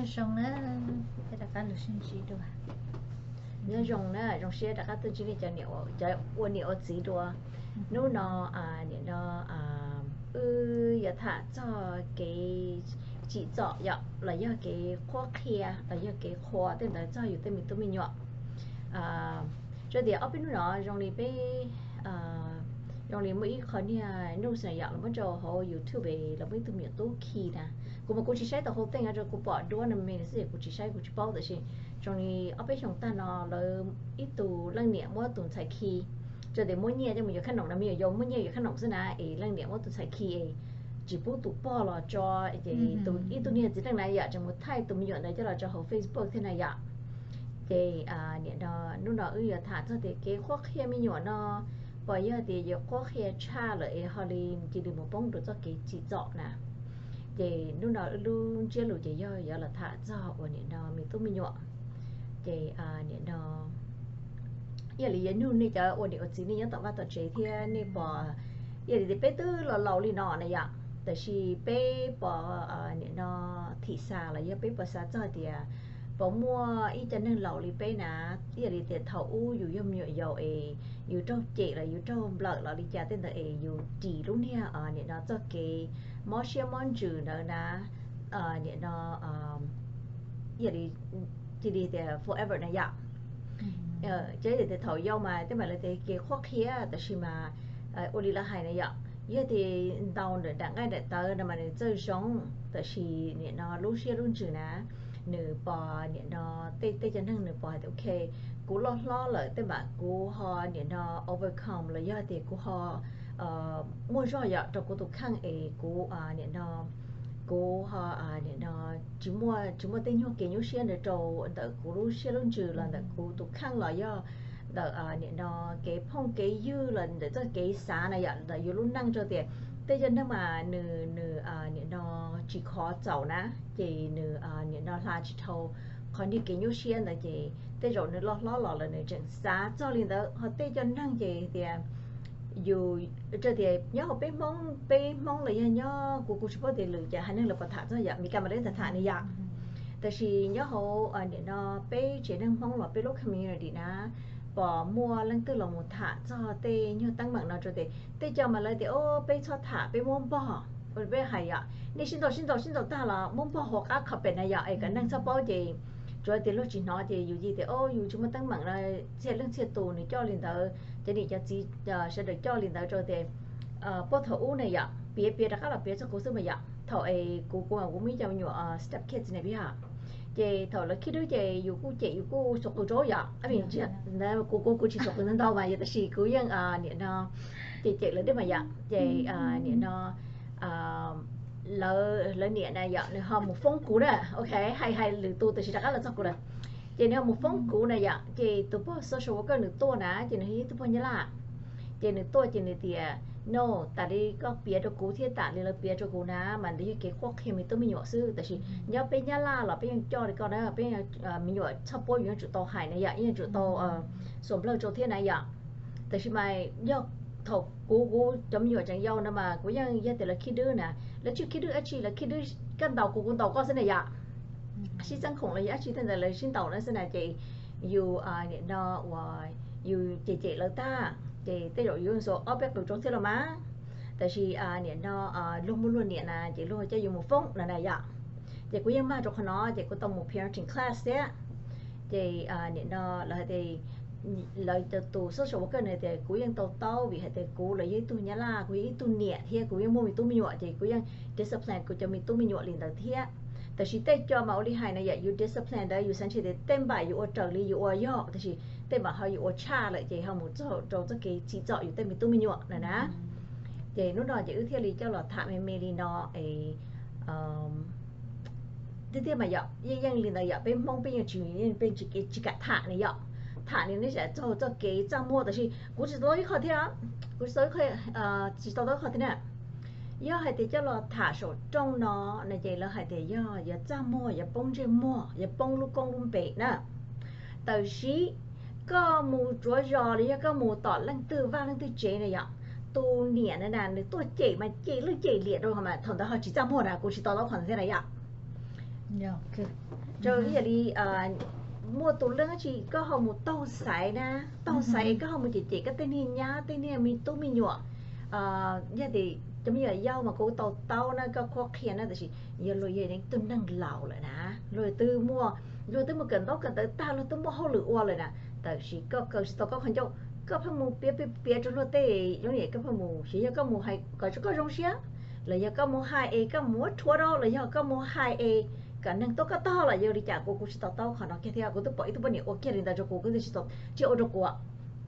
Zoo na, peb rov qab los sib ntsib dua. Nyob zoo na, zoo siab rov qab tuaj ntsib nej cov ua niam ua txiv dua. Hnub no, nim no wb yuav tham txog kev tsim txom yom, los yog kev qhuab qhia los yog kev qhuas tej ntawd txog yus tej me tub me nyuam. Tsuas tias ob peb hnub no zoo li peb, zoo li muaj ib qho niag news na yom, los muab rau hauv YouTube los muaj ib tug me nyuam tub khi na. Kuv mas kuv tsis saib tau hauv teej no rau kuv pom duab no me xwb es kuv tsis saib kuv tsis paub, tab sis zoo li ob peb xyoos tag no lawv ib tug leej niam muab tus ntxhais khi, tsuas tias muab nyiaj coj mus yuav khab noom no, me nyuam yaus muab nyiaj yuav khab noom xwb na, es leej niam muab tus ntxhais khi es tsis pub tus pog los tso, ces ib tug niag txiv neej na yom tseem mus thaij tus me nyuam ntawd coj los tso hauv Facebook thiab na yom. Ces nim no hnub no wb yuav tham txog tias kev qhuab qhia me nyuam no, puas yog tias yuav qhuab qhia tshaj lawm es ho li cia li mus poob rau txoj kev tsim txom na. Ces hnub no wb lub ntsiab lus ces yog yuav los tham txog uas nim no me tub me nyuam. Ces nim no ib yam li yuav nug nej cov ua niam ua txiv nej nyob tom vaj tom tsev thiab nej pom, ib yam li tias peb twb los laus li no na yom, tab sis peb pom nim no thim xav los yog peb pom xav txog tias puas muaj ib co neeg laus li peb na, ib yam li tias thaum ub yus yog me nyuam yaus es yus raug cem los yus raug nplawm los li cas tej ntawd es yus ris lub niag nim no txoj kev mob siab mob ntsws ntawd na, nim no cia li tias forever na yom. Ces tias thaum yau mas tej mam li tias kev qhuab qhia, tab sis mas ua li lawv hais na yom, yog tias ntaus nram nqaij nram tawv no mas nws txawj zoo, tab sis nim no lub siab lub ntsws na, nws pom nim no tej tej cov neeg nws pom hais tias ok, kuv loj hlob lawm tej mam kuv ho nim no overcome los yog tias kuv ho muaj zog yom rau kuv tus kheej es kuv nim no kuv ho nim no tsis muaj tsis muaj tej nyuag kev nyuaj siab ntawd rau ntawm kuv lub siab lub ntsws los ntawm kuv tus kheej los yog ntawm nim no kev phooj kev ywg los ntawm txoj kev xav na yom, ntawm yus lub neej rau tias tej cov neeg mas nws nws nim no tsis khov txaus na, ces nws nim no hla tsis dhau qhov niag kev nyuaj siab ntawd ces tej zaum nws loj hlob los lawm nws tseem xav txog li ntawd. Ho tej cov neeg ces tias yus rau tias nyob hauv peb Hmoob, peb Hmoob los yog nyob kuv kuv tsis paub tias lwm cov haiv neeg lawv puas tham txog yom, Meskas mas lawv tham tham ni yom. Tab sis nyob hauv nim no peb tsev neeg Hmoob los peb lub community na, pom muaj leej twg los mus tham txog tej nyuag teeb meem no rau tias tej co mas lawv tias o peb txhob tham peb muab npog, peb hais yom nej sib ntaus sib ntaus sib ntaus tag los muab npog hauv qab carpet na yom es kom neeg txhob paub ces tsuav tias luag tsis hnov ces yus cia tias o yus tsis muaj teeb meem no, txhia leej txhia tus nws coj li ntawd, cov niam cov txiv sawv daws coj li ntawd rau tias puag thaum ub na yom, piav piav rov qab los piav txog kuv xwb mas yom, thaum es kuv kuv kuv muaj ib co me nyuam step kids na peb yog, ces thaum lawv khib dwb ces yus kuj cem yus kuj xuas qws rau yom, kuv kuv kuv tsis xuas qws ntau ntau mas yog tab sis kuv yeej nim no cem cem lawv deb mas yom, ces nim no lawv niam na yom nws ho mus foob kuv na, ok, hais hais lwm tus tab sis rov qab los txog kuv lawm. Ces nws ho mus foob kuv na yom, ces tus pog social worker nws tuaj na ces nws yog ib tug pog Nyab Laj. Ces nws tuaj ces nws tias no, tas li koj piav rau kuv thiab tas li lawv piav rau kuv na mas nws yog kev qhuab qhia me tub me nyuam xwb, tab sis nyob peb Nyab Laj los peb yeej coj li koj na, peb me nyuam txhob puab yus yeej tsum tau hais na yom, yeej tsum tau xuas nplawg rau thiab na yom. Tab sis mas yog thaum kuv kuv cov me nyuam tseem yau no mas kuv yeej yog tias lawv khib dwb na, lawv tsis khib dwb dab tsi, lawv khib dwb koj ntaus kuv kuv ntaus koj xwb na yom, sib txeeb khoom los yog dab tsi tej ntawd lawv sib ntaus na xwb na ces yus nim no uas yus cem cem lawv tag ces tej zaum yus xuas ob peb qws rau thiab los mas, tab sis nim no luag muaj luag niam na ces luag coj yus mus foob no na yom. Ces kuv yeej mag rau qhov no ces kuv tau mus parenting class thiab. Ces nim no lawv hais tias lawv tus social worker nws tias kuv yeej tau taub vim hais tias kuv los yog ib tug Nyab Laj, kuv yog ib tug niam thiab kuv yeej muaj me tub me nyuam ces kuv yeej discipline kuv cov me tub me nyuam li ntawd thiab. Tab sis tej co mas ua li hais na yom, yus discipline ntawd yus xav ntshe tias tej npam yus ua raws li yus ua yog, tab sis tej npam ho yus ua tshaj lawm ces ho mus txog rau txoj kev tsim txom yus tej me tub me nyuam na na. Ces hnub no ces wb thiaj li coj los tham me me li no es tiag tiag mas yom, yeej yeej li ntawd yom, peb Hmoob peb yeej tsis, peb tsis kam tham na yom. Tham li nej txawm txog txoj kev txaj muag tab sis kuv tsis tau ib qho thiab, kuv tsis tau ib qho, tsis tau tau ib qho thiab na. Yog hais tias coj los tham saum rooj no no ces lawv hais tias yog yuav txaj muag, yuav poob ntsej muag, yuav poob lub koob lub npe na. Tab sis koj mus tsuav zos los yog koj mus tom leej twg vaj leej twg tsev na yom, tus niam na na nws tuaj cem mas cem leej cem liam rau mas thaum ntawd ho tsis txaj muag na, kuv tsis tau tau qhov ntawd thiab na yom. Rau ib yam li muaj tus leej tsis koj ho mus taug xaiv na, taug xaiv es koj ho mus cem cem koj tej niag nyab tej niag me tub me nyuam, yog tias cov me nyuam yaus mas kuv tau taub na, koj qhuab qhia na, tab sis yog luag yog ib tug neeg laus lawm na, luag twb muaj, luag twb mus kawm ntaub kawm ntawv tag, luag twb muaj hauj lwm ua lawm na, tab sis koj kawm tsis tau koj qhov ncauj, koj pheej mus piav piav piav rau luag tej, zoo li koj pheej mus, xyov yog koj mus hais kom koj zoo siab, los yog koj mus hais es koj muab rhuav rau, los yog koj mus hais es kom neeg tuaj koj tog los yog li cas, kuv kuv tsis to taub qhov no kiag thiab. Kuv twb pom ib tug poj niam ua kiag li ntawd rau kuv, kuv twb tsis to, tsis ua rau kuv,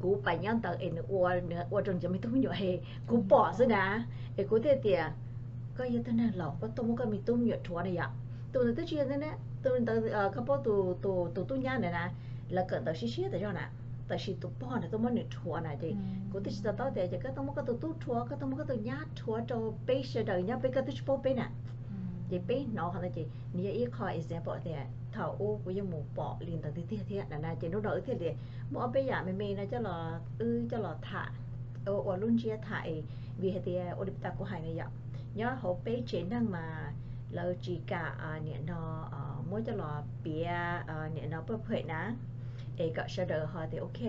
kuv pais nyob ntawd es nws ua, nws ua rau cov me tub me nyuam es kuv pom xwb na. Es kuv thiaj tias, koj yog tug neeg laus koj tuaj muab koj me tub me nyuam rhuav na yom. Tus ntawd twb tsis yog, tus ntawd koj paub, tus tub nyab ntawd na, lawv kawm ntawv siab siab tas zog na, tab sis tus pog ntawd tuaj muab nws rhuav na. Ces kuv twb tsis to taub tias ces koj tuaj muab koj tus tub rhuav, koj tuaj muab koj tus nyab rhuav rau peb sawv daws nyob peb, koj twb tsis paub peb na. Ces peb hnov qhov ntawd ces nws yog ib qho example tias thaum ub kuv yeej mus pom li ntawd tiag tiag thiab na. Ces hnub no wb thiaj li muaj ob peb yam me me no coj los, wb coj los tham, ua lub ntsiab tham es vim hais tias ua li tas kuv hais na yom, nyob hauv peb tsev neeg mas lawv tsis kam nim no muab coj los piav nim no paj phem na, es kom sawv daws ho tias ok,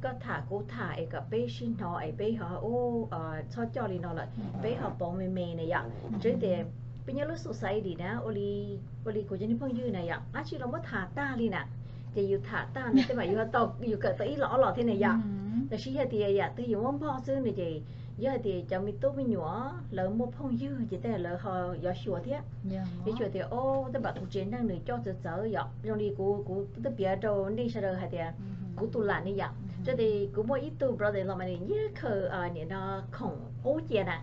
koj tham kuv tham es kom peb sib hnov es peb ho ua, txhob coj li no lawm, peb ho pauv me me na yom. Tseeb tias peb nyob lub society na, ua li kuv cov niag phooj ywg na yom, dab tsi los muab tham tag li na, ces yus tham tag no tej zaum yus tau, yus kawm tau ib los ob los thiab na yom. Tab sis yog tias yam twg yus muab npog xwb no ces yog hais tias cov me tub me nyuam lawv muaj phooj ywg ces tej zaum lawv ho yuav xyuas thiab. Yuav xyuas tias o, tej zaum kuv tsev neeg nws coj txawv txawv yom, zoo li kuv, kuv twb piav rau nej sawv daws hais tias kuv tus lam ne yom, tseeb tias kuv muaj ib tug brother-in-law mas nws yeej khaws nim no khoom qub cia na,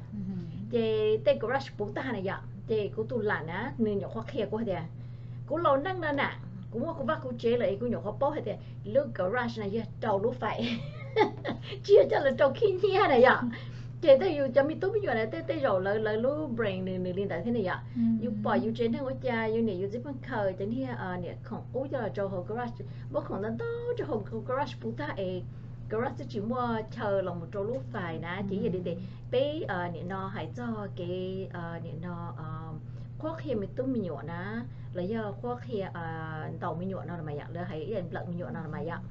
ces tej garage puv tag na yom, ces kuv tus lam na nws nyuam qhuav qhia kuv hais tias kuv laus neej no na, kuv muaj kuv vaj kuv tsev lawm es kuv nyuam qhuav paub hais tias lub garage no yog rau lub fais, tsis yog coj los rau khib nyiab na yom. Ces tej yus cov me tub me nyuam na tej, tej zaum lawv, lawv lub brain nws, nws li ntawd thiab na yom. Yus pom yus tsev neeg ua cas yus niam yus txiv pheej khaws cov niag nim khoom qub coj los rau hauv garage, muab khoom ntau ntau rau hauv garage puv tag es garage twb tsis muaj chaw los mus rau lub fais na. Ces yog li tias peb nim no hais txog kev nim no qhuab qhia me tub me nyuam na, los yog qhuab qhia ntaus me nyuam no los mas yom, lawv hais nplawm me nyuam no los mas yom.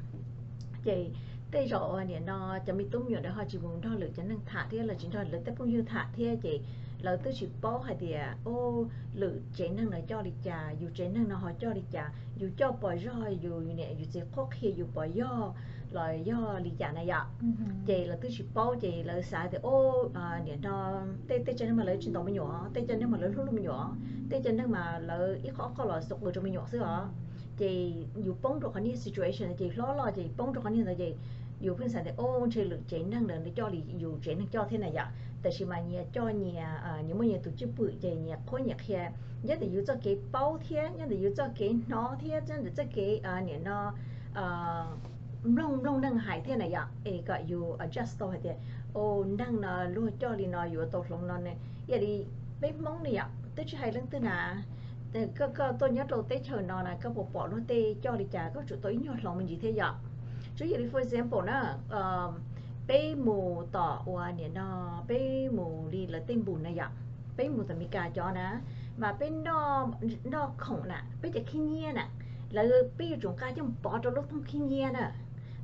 Ces tej zaum nim no cov me tub me nyuam ntawd ho tsis mus nrog lwm cov neeg tham thiab los tsis nrog lawv tej phooj ywg tham thiab ces lawv twb tsis paub hais tias o, lwm tsev neeg no coj li cas, yus tsev neeg no ho coj li cas, yus coj pos zog, yus niam yus txiv qhuab qhia yus pos zog los yog li cas na yom. Ces lawv twb tsis paub ces lawv xav tias o, nim no tej, tej tsev neeg mas lawv tsis ntaus me nyuam, tej tsev neeg mas lawv hlub hlub me nyuam, tej tsev neeg mas lawv ib qho ob qho los xub qw rau me nyuam xwb os. Ces yus poob rau qhov niag situation ces hlob los ces poob rau qhov niag ntawd ces yus pheej xav tias o, ntshe lwm tsev neeg ntawd coj li yus tsev neeg coj thiab na yom. Tab sis mas nyias coj nyias, nyias muaj nyias tus cwj pwm ces nyias qhuab nyias qhia, nyob ntawm yus txoj kev paub thiab nyob ntawm yus txoj kev hnov thiab nyob ntawm txoj kev nim no mloog, mloog neeg hais thiab na yom, es kom yus adjust tau hais tias o, neeg no luag coj li no yuav tau hloov no ne. Ib yam li peb Hmoob ne yom, twb tsis hais leej twg na, koj, koj tuaj nyob rau teb chaws no na koj puas pom luag tej coj li cas koj tsum tau ib nyuag hloov me ntsis thiab yom. Tsuas yog li for example na, peb mus tom uas nim no peb mus li lawv tej npus na yom, peb mus tom Amelikas cov na, mas peb noj khoom na peb cov khib nyiab na, lawv, peb yuav tsum nqa coj pov rau lub thooj khib nyiab na.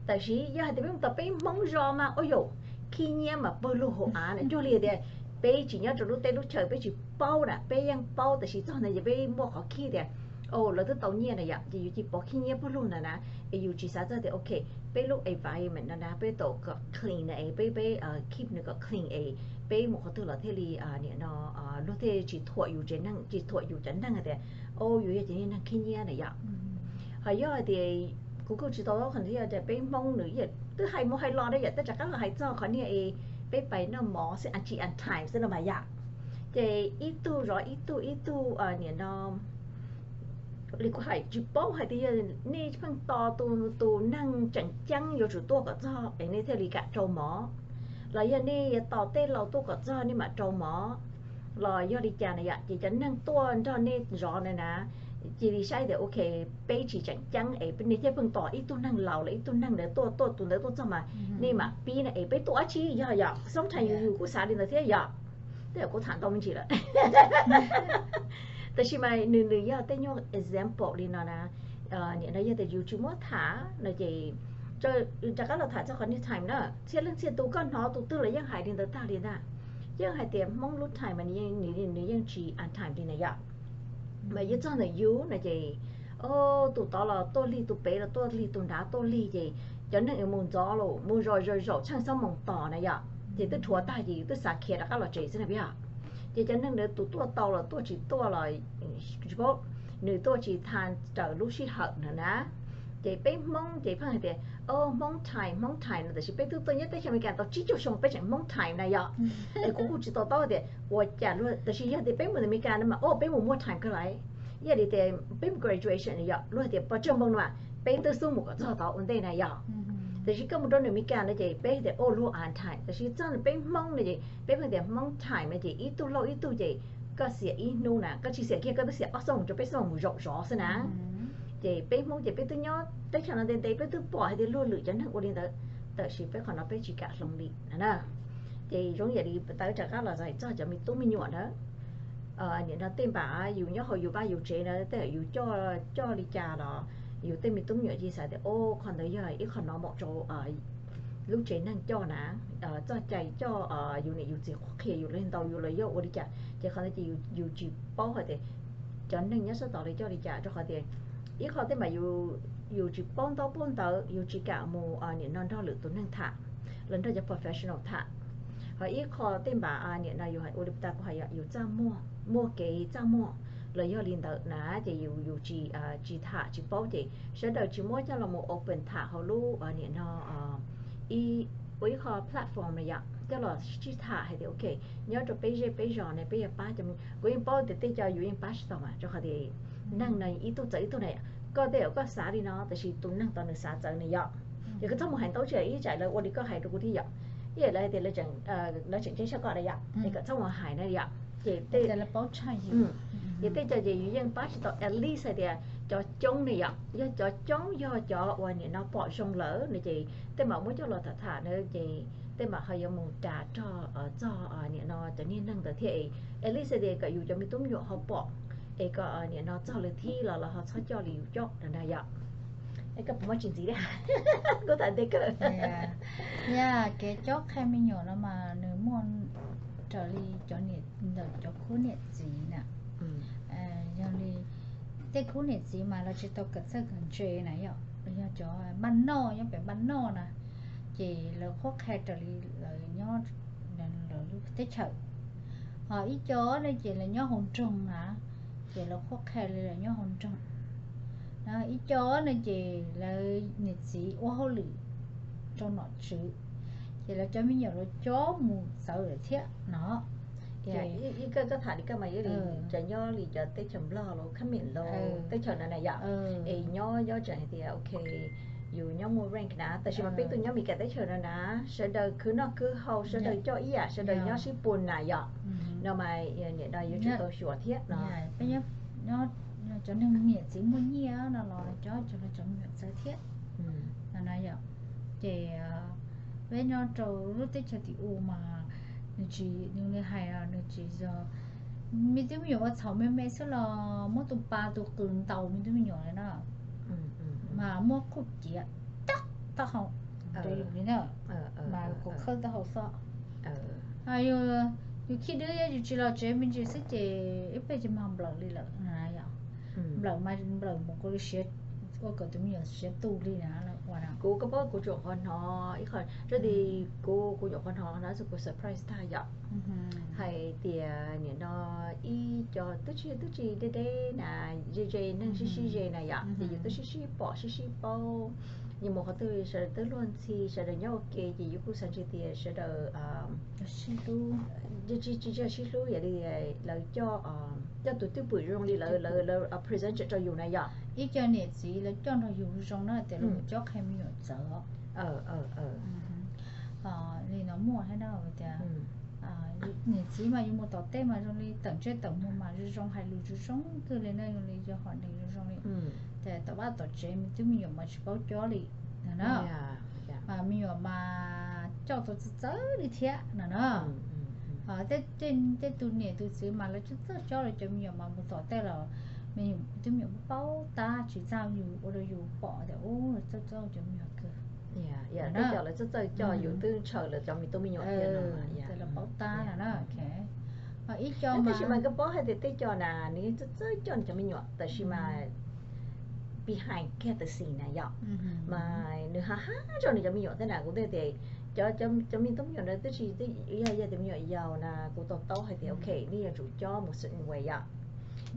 Tab sis yog hais tias peb mus tom peb Hmoob zos mas ua yaum, khib nyiab mas pawg lug hauv av na, cuag li tias peb tsis nyob rau lub teb lub chaw peb tsis paub na, peb yeej paub tab sis txog ntawd ces peb muaj qhov khib tias o, lawv twb tau nyiaj na yom, ces yus cia li pov khib nyiab pawg lug na na. Es yus tsis xav txog tias ok, peb lub environment no na peb tau kom clean na es peb, peb keep nws kom clean es peb mus qhov twg los thiaj li nim no luag thiaj tsis thuam yus tsev neeg, tsis thuam yus cov neeg hais tias o, yus yog cov neeg khib nyiab na yom. Ho yog hais tias kuv kuj tsis tau qhov tias peb Hmoob nws twb hais mus hais los na yom, tej rov qab los hais txog qhov niag es peb pais noj mov xwb, a tsis an time xwb no mas yom. Ces ib tug zov ib tug, ib tug nim no li kuv hais tsis paub hais tias yog nej pheej tos tus, tus neeg tseem ceeb yuav tsum tuaj kom txog es nej thiaj li kam rau mov, los yog nej yuav tos tej laus tuaj kom txog nej mam rau mov, los yog li cas na yom. Ces cov neeg tuaj nrog nej zov na na, cia li saib tias ok, peb tsis tseem ceeb es nej thiaj pheej tos ib tug neeg laus los ib tug neeg ntawd tuaj, tuaj tus ntawd tuaj txog mas nej mam pib na es peb tuaj dab tsi yog yom. Sometimes yus, yus kuj xav li ntawd thiab yom. Tej zaum kuv tham ntau me ntsis lawm. Tab sis mas nws nws yog tej nyuag example li no na. Nim no yog tias yus tsis muab tham no ces rov qab los tham txog qhov niag time na, txhia leej txhia tus koj hnov tus twg los yeej hais li ntawd tag li ntag. Yeej hais tias Hmoob lub time mas nws yeej tsis on time li na yom. Mas yuav txog ntawm yus no ces, o, tus tod los tuaj lig, tus pem los tuaj lig, tus nrad tuaj lig ces cov neeg mus ntxov los mus zos zaum zaum tsheej xob moos tos na yom, ces twb rhuav tag ces yus twb xav khiav rov qab los tsev xwb na yom. Ces cov neeg ntawd tus tuaj tau los tuaj tsis tuaj los tsis paub, nws tuaj tsis tha raws lub sij hawm no na. Ces peb Hmoob ces pheej hais tias, o, Hmoob time, Hmoob time no, tab sis peb twb tuaj nyob teb chaws Amelikas tau tsib caug xyoo peb tseem Hmoob time na yom. Es kuv kuj tsis to taub tias ua cas luag, tab sis yog tias peb mus Amelikas no mas, o, peb mus muaj time kawg lawm. Yog li tias peb mus graduation no yom, luag hais tias pov tseg npoo no mas peb twb xub mus kom txog tod ua ntej na yom. Tab sis koj mus rau Amelikas no ces peb tias, o, luag on time, tab sis txog peb Hmoob no ces peb pheej tias Hmoob time no ces ib tug lauj ib tug ces koj xiam ib hnub na, koj tsis xiam kiag koj twb xiam ob xuab moos rau peb xuab moos mus zaum zov xwb na. Ces peb Hmoob ces peb twb nyob teb chaws no ntev ntev peb twb pom hais tias luag lwm cov neeg ua li ntawd, tab sis peb qhov no peb tsis kam hloov li na. Ces zoo yam li tawv rov qab los hais txog cov me tub me nyuam ntawd. Nim no tej npam yus nyob hauv yus vaj yus tsev ntawd tej yus coj coj li cas los yus tej me tub me nyuam yeej xav tias, o, qhov ntawd yog ib qho no maum rau lub tsev neeg coj na, txoj cai coj yus niam yus txiv qhuab qhia yus los ntau yus los yog ua li cas ces qhov ntawd ces yus tsis paub hais tias cov neeg nyob sab tod lawv coj li cas, rau qhov tias ib qho tej npam yus tsis paub ntaub paub ntawv, yus tsis kam mus nim no nrog lwm tus neeg tham los nrog cov professional tham. Ho ib qho tej npam nim no yus hais ua li tas kuv hais yom, yus txaj muag, muaj kev txaj muag los yog li ntawd na ces yus yus tsis tsis tham tsis paub ces sawv daws tsis muab coj los mus open tham hauv lub nim no ib, ua ib qho platform na yom, coj los sib tham hais tias, ok, nyob rau peb zej peb zos ne peb yuav pab cov me, kuv yeej paub tias tej co yus yeej pab tsis tau mas rau qhov tias neeg no ib tug txawv ib tug na. Koj tej zaum koj xav li no tab sis tus neeg tod nws xav txawv na yom. Ces koj txhob mus hais ntau tsam ib tsam lawv ua li koj hais rau kuv thiab yom. Ib yam lawv hais tias lawv tseem, lawv tseem ceeb tshaj koj na yom, es kom txhob mus hais na yom. Ces tej, ces tej co ces yus yeej pab tsis tau, at least hais tias cov coob na yom, yog cov coob yog cov uas nim no pom zoo lawm no ces tej mam muab coj los tham tham na ces tej mam ho yuav mus ras rog txog nim no cov niag neeg ntawd thiab es at least hais tias kom yus cov me tub me nyuam ho pom es kom nim no txog lawv thib los los ho txhob coj li yus coj na yom. Es koj puas muaj tsis ntxiv li? Kuv tham ntev kawg. Yog kev cob qhia me nyuam no mas nws muaj raws li cov niam, ntawm cov khub niam txiv na. Yog li tej khub niam txiv mas lawv tsis tau kawm txawj kawm ntse na yom, los yog cov npaj noj nyob pem npaj noj na, ces lawv qhuab qhia raws li lawv nyob lawv lub teb chaws. Ho ib co ne ces lawv nyob hauv nroog na, ces lawv qhuab qhia li lawv nyob hauv nroog. Ib co ne ces lawv niam txiv ua hauj lwm rau nom tswv, ces lawv cov me nyuam lawv cob mus txawv lawm thiab no. Ces koj tham li koj mas yog li cov nyob li cov teb chaws Nplog los khab mem los teb chaws no na yom, es nyob nyob tseem hais tias ok, yus nyob muaj rank na, tab sis mas peb tus nyob Meskas teb chaws no na, sawv daws khwv noj khwv haus, sawv daws coj ib yam, sawv daws nyob sib pus na yom. No mas nim no yuav tsum tau xyuas thiab no. Cov neeg niam txiv muaj nyiaj no los cov cov me nyuam txawv thiab no na yom. Ces peb nyob rau lub teb chaws tim u mas nws tsis, nws li hais nws tsis yog me tub me nyuam ua txhaum me me xwb los muab tus pa tus qws ntaus me tub me nyuam li na. Mas muab khuj ciav tag taub hau li na, mas kuv khawb taub hau xwb. Yus khib dwb yus tsis los tsev me ntsis xwb ces ib pliag ces mag nplawm li lawm na yom. Nplawm mas nplawm mus kuv li siav, ua kom tus me nyuam siav tu li na. Kuv, koj paub kuv tsuas qhov hnov ib qho, rau ti kuv kuv nyuam qhuav hnov no kuv surprise tag yom. Hais tias nim no ib co twb tsis twb tsis deb deb na, ze ze neeg sib sib ze na yom, ces yus twb sib sib pom sib sib paub. Yus mus qhov twg sawv daws twb luag ntxhi, sawv daws nyob ua ke ces yus kuj xav ntshe tias sawv daws tsis tsis sib hlub yam li lawv coj, coj tus twj pwm zoo li lawv lawv present rau yus na yom. Ib co niam txiv lawv coj nrog yus zoo na tias lawv mus cob qhia me nyuam txawv. Li no muaj thiab na tias niam txiv mas yus mus tom tej mas zoo li tawm ntsej tawm muag mas zoo zoo hais lus zoo zoo kawg li na, zoo li yog hom neeg zoo zoo li. Ces tom vaj tom tsev me tub me nyuam mas tsis paub cob li no na. Mas me nyuam mas coj tau txawv txawv li thiab no na. Tej tus niam tus txiv mas lawv txawj txawj coj lawv cov me nyuam mas mus tom tej los me nyuam, tus me nyuam paub tab tsis txaj, yus ua rau yus pom tias ub, txawj txawj cov me nyuam kawg. Tej cov lawv txawj txawj coj yus twb ntshaw lawv cov me tub me nyuam thiab no. Lawv paub tab no na. Ib co tab sis mas koj paub hais tias tej co na nws yeej txawj txawj coj nws cov me nyuam tab sis mas behind kiag tam sim na yom, mas nws ha ha rau nws cov me nyuam thiab na. Kuv twb tias cov, cov me tub me nyuam ntawd twb tsis, yog, yog tias me nyuam yaus na kuv tau taub hais tias ok, nej yuav tsum cob mus certain way yom,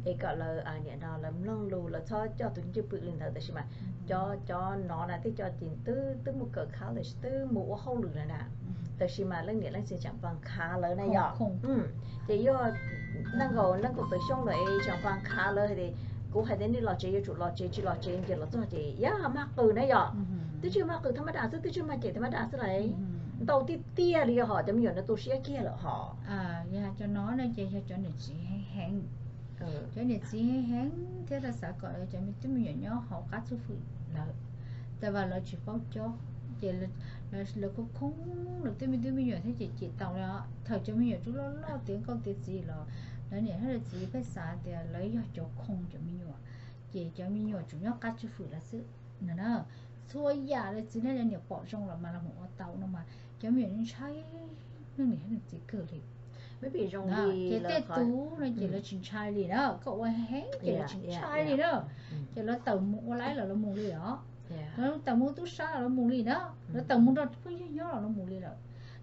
es kom lawv niam no lawv mloog lus, lawv txhob coj tus cwj pwm li ntawd. Tab sis mas cov, cov no na tej co ces twb, twb mus kawm college, twb mus ua hauj lwm lawm na, tab sis mas leej niam leej txiv tseem pab khav lawv na yom. Ces yog nees nkaum, nees nkaum tawm xyoo lawm es tseem pab khav lawv hais tias, kuv hais tias nej los tsev yuav tsum los tsev, tsis los tsev ces los txog ces yog mag qws na yom. Twb tsis mag qws tham ma das xwb, twb tsis mag cem tham ma das xwb lawm, ntau tiag tiag li hos cov me nyuam no tu siab kiag lawm hos. Yog cov no no ces yog cov niam txiv heev heev, cov niam txiv heev heev thiab lawv xav kom cov me tub me nyuam nyob hauv qab txuj fwm lawm, tab sis lawv tsis paub cob, ces lawv khoob khoob lawv tej me tub me nyuam thiab ces cem tau li os. Thaum cov me nyuam tseem loj loj tiav nkauj tiav txiv los lawv niam thiab lawv txiv pheej xav tias lawv yog cov khoo cov me nyuam, ces cov me nyuam tsuas nyob qab tsuj fwm lawv xwb no na. Txhua yam lawv txiv thiab lawv niam pom zoo los mas los mus ua tau no mas cov me nyuam ntshai leej niam thiab leej txiv kawg li. Ces tej tub no ces lawv tsis ntshai li na, koj ua heev ces lawv tsis ntshai li na, ces lawv tawm mus ua laib los lawv mus li os, lawv tawm mus tub sab los lawv mus li na, lawv tawm mus nrog phooj ywg nyob los lawv mus li lawm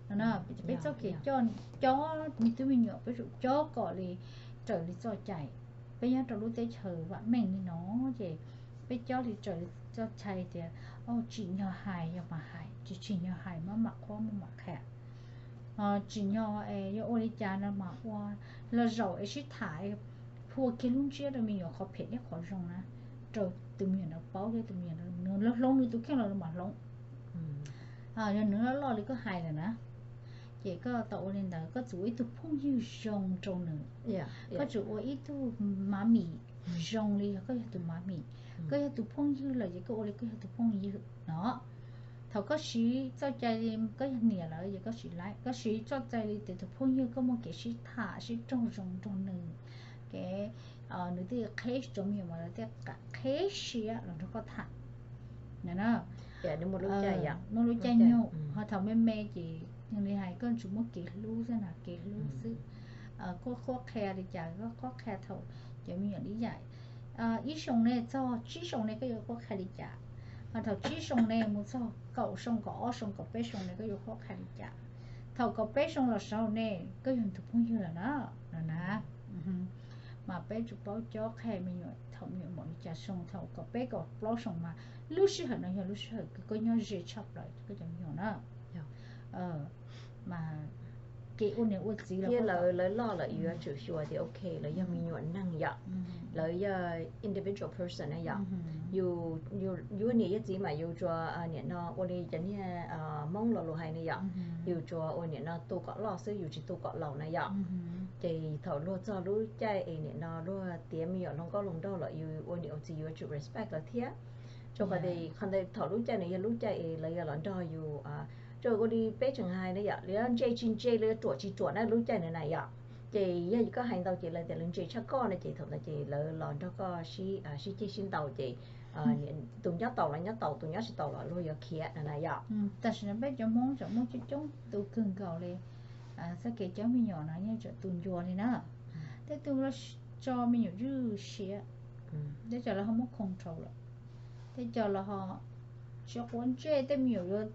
no na. Peb txoj kev cob me tub me nyuam peb tsum cob kom li raws li txoj cai. Peb nyob rau lub teb chaws vam meej li no ces peb cob li raws li txoj cai tias tsim nyog hais yog mas hais, tsis tsim nyog hais maj mam qhuab maj mam qhia. Tsim nyog yog ua li cas no mas ua, los zaum es sib tham, phua kiag lub ntsiab rau me nyuam qhov phem thiab qhov zoo na, rau tus me nyuam no paub thiab tus me nyuam no hloov nws tus kheej los mam hloov. Yog nws loj loj li koj hais lawm na, ces koj tau ua li ntawd, koj tsuas ua ib tug phooj ywg zoo rau nws, koj tsuas ua ib tug mav mim zoo li yog koj yog tus mav mim. Koj yog tus phooj ywg lawm ces koj ua li koj yog tus phooj ywg no. Thaum koj siv txoj cai li koj yog niam lawm ces koj siv laib, koj siv txoj cai li tias tus phooj ywg koj muaj kev sib tham sib raug zoo nrog nws, kev nws thiaj qheb, cov me nyuam mas lawv thiaj qheb siab los nrog koj tham. Muaj lub caij nyoog, ho thaum me me ces yog li hais koj tsuas muaj kev hlub xwb na, kev hlub xwb. Koj qhuab qhia li cas koj qhuab qhia thaum cov me nyuam li yam ib xyoos ne txog tsib xyoos ne koj yuav qhuab qhia li cas, ho thaum tsib xyoos ne mus txog kaum xyoo, kaum ob xyoo, kaum peb xyoo ne koj yuav qhuab qhia li cas, thaum kaum peb xyoo los saud ne koj yog tus phooj ywg lawm na, no na. Mas peb tsum paub cob qhia me nyuam thaum me nyuam npaum li cas xyoo, thaum kaum peb kaum plaub xyoo mas lub sij hawm no yog lub sij hawm kws koj nyob ze tshaj plaws koj cov me nyuam na. Mas kev ua niam ua txiv los lawv loj lawm yuav tsum xyuas tias ok lawv yog me nyuam neeg yom, lawv yog individual person na yom. Yus, yus ua niam yog txiv mas yus tsuas niam no ua li cov niag Hmoob lo lus hais na yom, yus tsuas ua niam no tu kom loj xwb, yus tsis tu kom laus na yom. Ces thaum luag txog lub caij es niam no luag tiav me nyuam hluas nkauj hluas nraug lawm yus ua niam ua txiv yuav tsum respect lawv thiab. Rau qhov tias qhov ntawd thaum lub caij nws yog lub caij es lawv yog los nrog yus, rau ua li peb tseem hais na yom, lawv ntse tsis ntse, lawv ruam tsis ruam na lub caij nws na yom. Ces yog koj hais ntau ces lawv tias lawv ntse tshaj koj no ces thaum ntawd ces lawv los nrog koj sib ceg sib ntaus ces tus nyob taus los nyob taus, tus nyob tsis taus los luag yuav khiav no na yom. Tam sim no peb cov Hmoob tseem muaj coob coob tus kawg nkaus li txoj kev cob me nyuam no yeej tseem tu ncua li na. Tej tug tso me nyuam zwj siab, tej co lawv ho muab control lawm, tej co lawv ho tsis quav ntsej, tej me nyuam yuav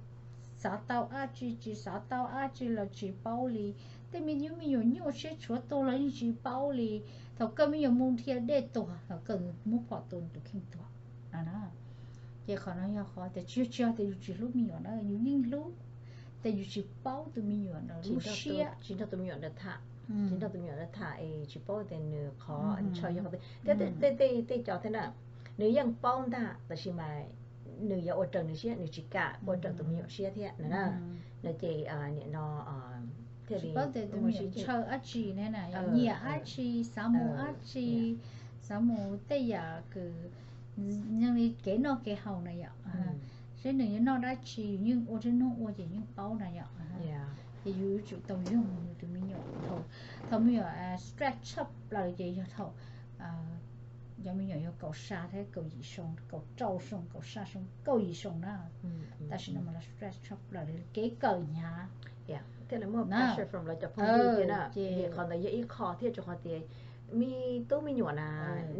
xav tau dab tsi tsis xav tau dab tsi los tsis paub li. Tej me nyuam, me nyuam nyuaj siab tshuav tuag los yeej tsis paub li. Thaum kawg me nyuam mus dhia dej tuag los kawg muab phom tua tus kheej tuag na. Ces qhov no yog qhov tias tsis yog, tsis yog tias yus tsis hlub me nyuam na, yus yeej hlub, tias yus tsis paub tus me nyuam ntawd lub siab, tsis nrog tus me nyuam ntawd tham, tsis nrog tus me nyuam ntawd tham es tsis paub tias nws qhov ntshaw yog qhov twg. Thiab tej, tej, tej co thiab na, nws yeej paub ntag tab sis mas nws yuav ua raws nws siab, nws tsis kam ua raws tus me nyuam siab thiab na. No ces niam no thiaj li paub tias tus me nyuam ntshaw dab tsi ne na, nyiam dab tsi, xav mus dab tsi, xav mus tej yam kws, yog li kev noj kev haus na yom, seb nws yuav noj dab tsi, yus yeej ua tib nub ua ces yeej paub na yom. Ces yus yuav tsum tau yoog yus tus me nyuam. Thaum me nyuam stress tshaj plaws ces yog thaum cov me nyuam yog kaum xya thiab kaum yim xyoo, kaum rau xyoo, kaum xya xyoo, kaum yim xyoo na. Tam sim no mas lawv stress tshaj plaws li, kev kawm hnyav. Thiab lawv muaj pressure from lawv cov phooj ywg thiab na. Ces qhov ntawd yog ib qho thiab, rau qhov tias me tub me nyuam na,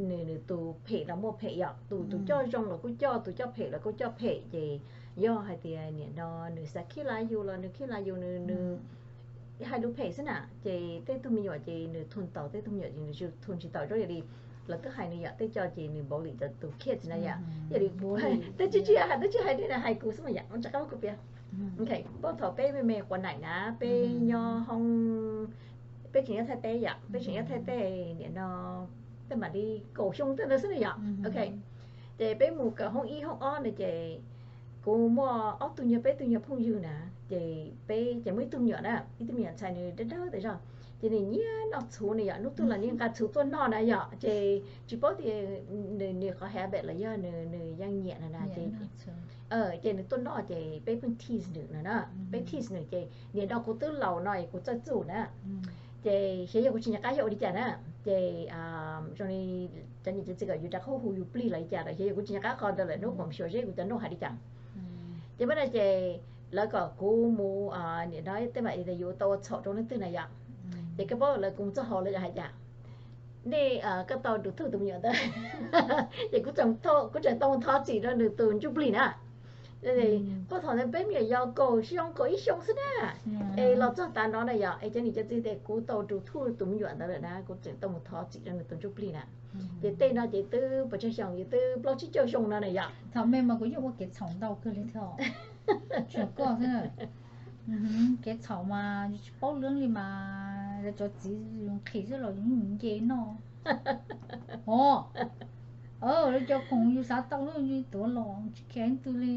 nws nws tus phem los muaj phem yom, tus tus coj zoo los kuj coj, tus coj phem los kuj coj phem. Ces yog hais tias nim no nws xav khib laj yus los nws khib laj yus, nws nws hais lus phem xwb na. Ces tej tug me nyuam ces nws thun tau, tej tug me nyuam ces nws thun tsis tau, zoo yam li lawv twb hais nws yom, tej co ces nws bully tus kids na yom. Yam li, twb tsis hais, twb tsis hais li na, hais kuv xwb mas yom, ua tsis qab muab kuv piav. Ok, npaj thaum peb me me quav naim na, peb nyob hoob, peb tseem nyob Thaib teb yom, peb tseem nyob Thaib teb nim no tej mam li kaum xyoo tej ntawd xwb na yom. Ok, ces peb mus kawm hoob ib hoob ob na ces kuv muaj ob tug nyuag, peb tug nyuag phooj ywg na, ces peb ces muaj ib tug me nyuam na, ib tug me nyuam ntxhais nws dawb dawb tas zog, ces nws nyiam noj txhuv na yom, hnub twg los nws nqa txhuv tuaj noj na yom, ces tsis paub tias nws nws qhov habit los yog nws nws yeej nyiam na na ces ces nws tuaj noj ces peb pheej tease nws no na, peb tease nws ces nim no kuv twb laus no es kuv txawj txuj na. Ces xyov yog kuv tsis nco qab yog ua li cas na, ces zoo li cov niam cov txiv kom yus rov qab hu yus plig los li cas lawm, xyov yog kuv tsis nco qab qhov ntawd lawm, hnub kuv xyuas seb kuv cov nug hais li cas. Ces pab na ces lawv kom kuv mus nim no tej mam li yus tau ua txhaum rau leej twg na yom, ces koj paub lawv kuv mus txog hauv lawv hais cas, nej koj tau ruth tus me nyuam ntawd. Ces kuv tseem tau mus thov txim rau nws tus ntsuj plig na. Puag thaum ntawd peb me nyuam yaus kaum xyoo kaum ib xyoo xwb na, es los txog tav no na yom, es cov niam cov txiv tias kuv tau ruth tus me nyuam ntawd lawm na, kuv tseem tau mus thov txim rau nws tus ntsuj plig na. Ces tej no ces twb pes tsawg xyoo, ces twb plaub tsib caug xyoo no na yom. Thaum me mas kuv yeej ua kev txhaum ntau kawg li thiab. Tsuas koj xwb. Kev txhaum mas yus tsis paub lwm li mas lawv cov txiv yus nqhis xwb los yus nce noj. Os, lawv cov khoom yus xav tau lub yus tuav los tsis kheev twg li.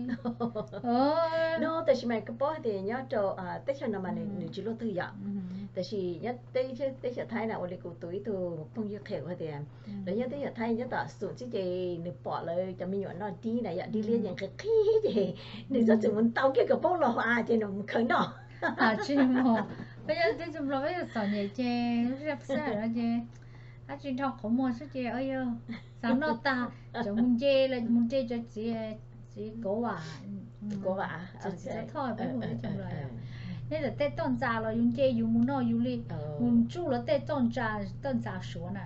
No tab sis mas koj paub hais tias nyob rau teb chaws no mas nws tsis luaj twg yom. Tab sis nyob teb chaws Thaib na, ua li kuv tus ib tug phooj ywg qhia kuv hais tias lawv nyob teb chaws Thaib nyob tom xum txib ces nws pom lawv cov me nyuam noj dib na yom, dib liab ces nqhis qhib ces nws txhob txwm mus ntaus kiag kom paub los a ces nws mus khaws noj. Tsis mus, peb nyob teb chaws Nplog peb txom nyem ces lub siab phem no ces dab tsi dhau qhov muag xwb ces yog xav noj tag, tseem mus nce, mus nce cov txiv, txiv kauv vam, cov txiv txob thoj peb hu teb chaws Nplog. Nej txawm tej toj ntxas los yus nce yus mus noj yus li, mus tsuj los tej toj ntxas, toj ntxas Suav na,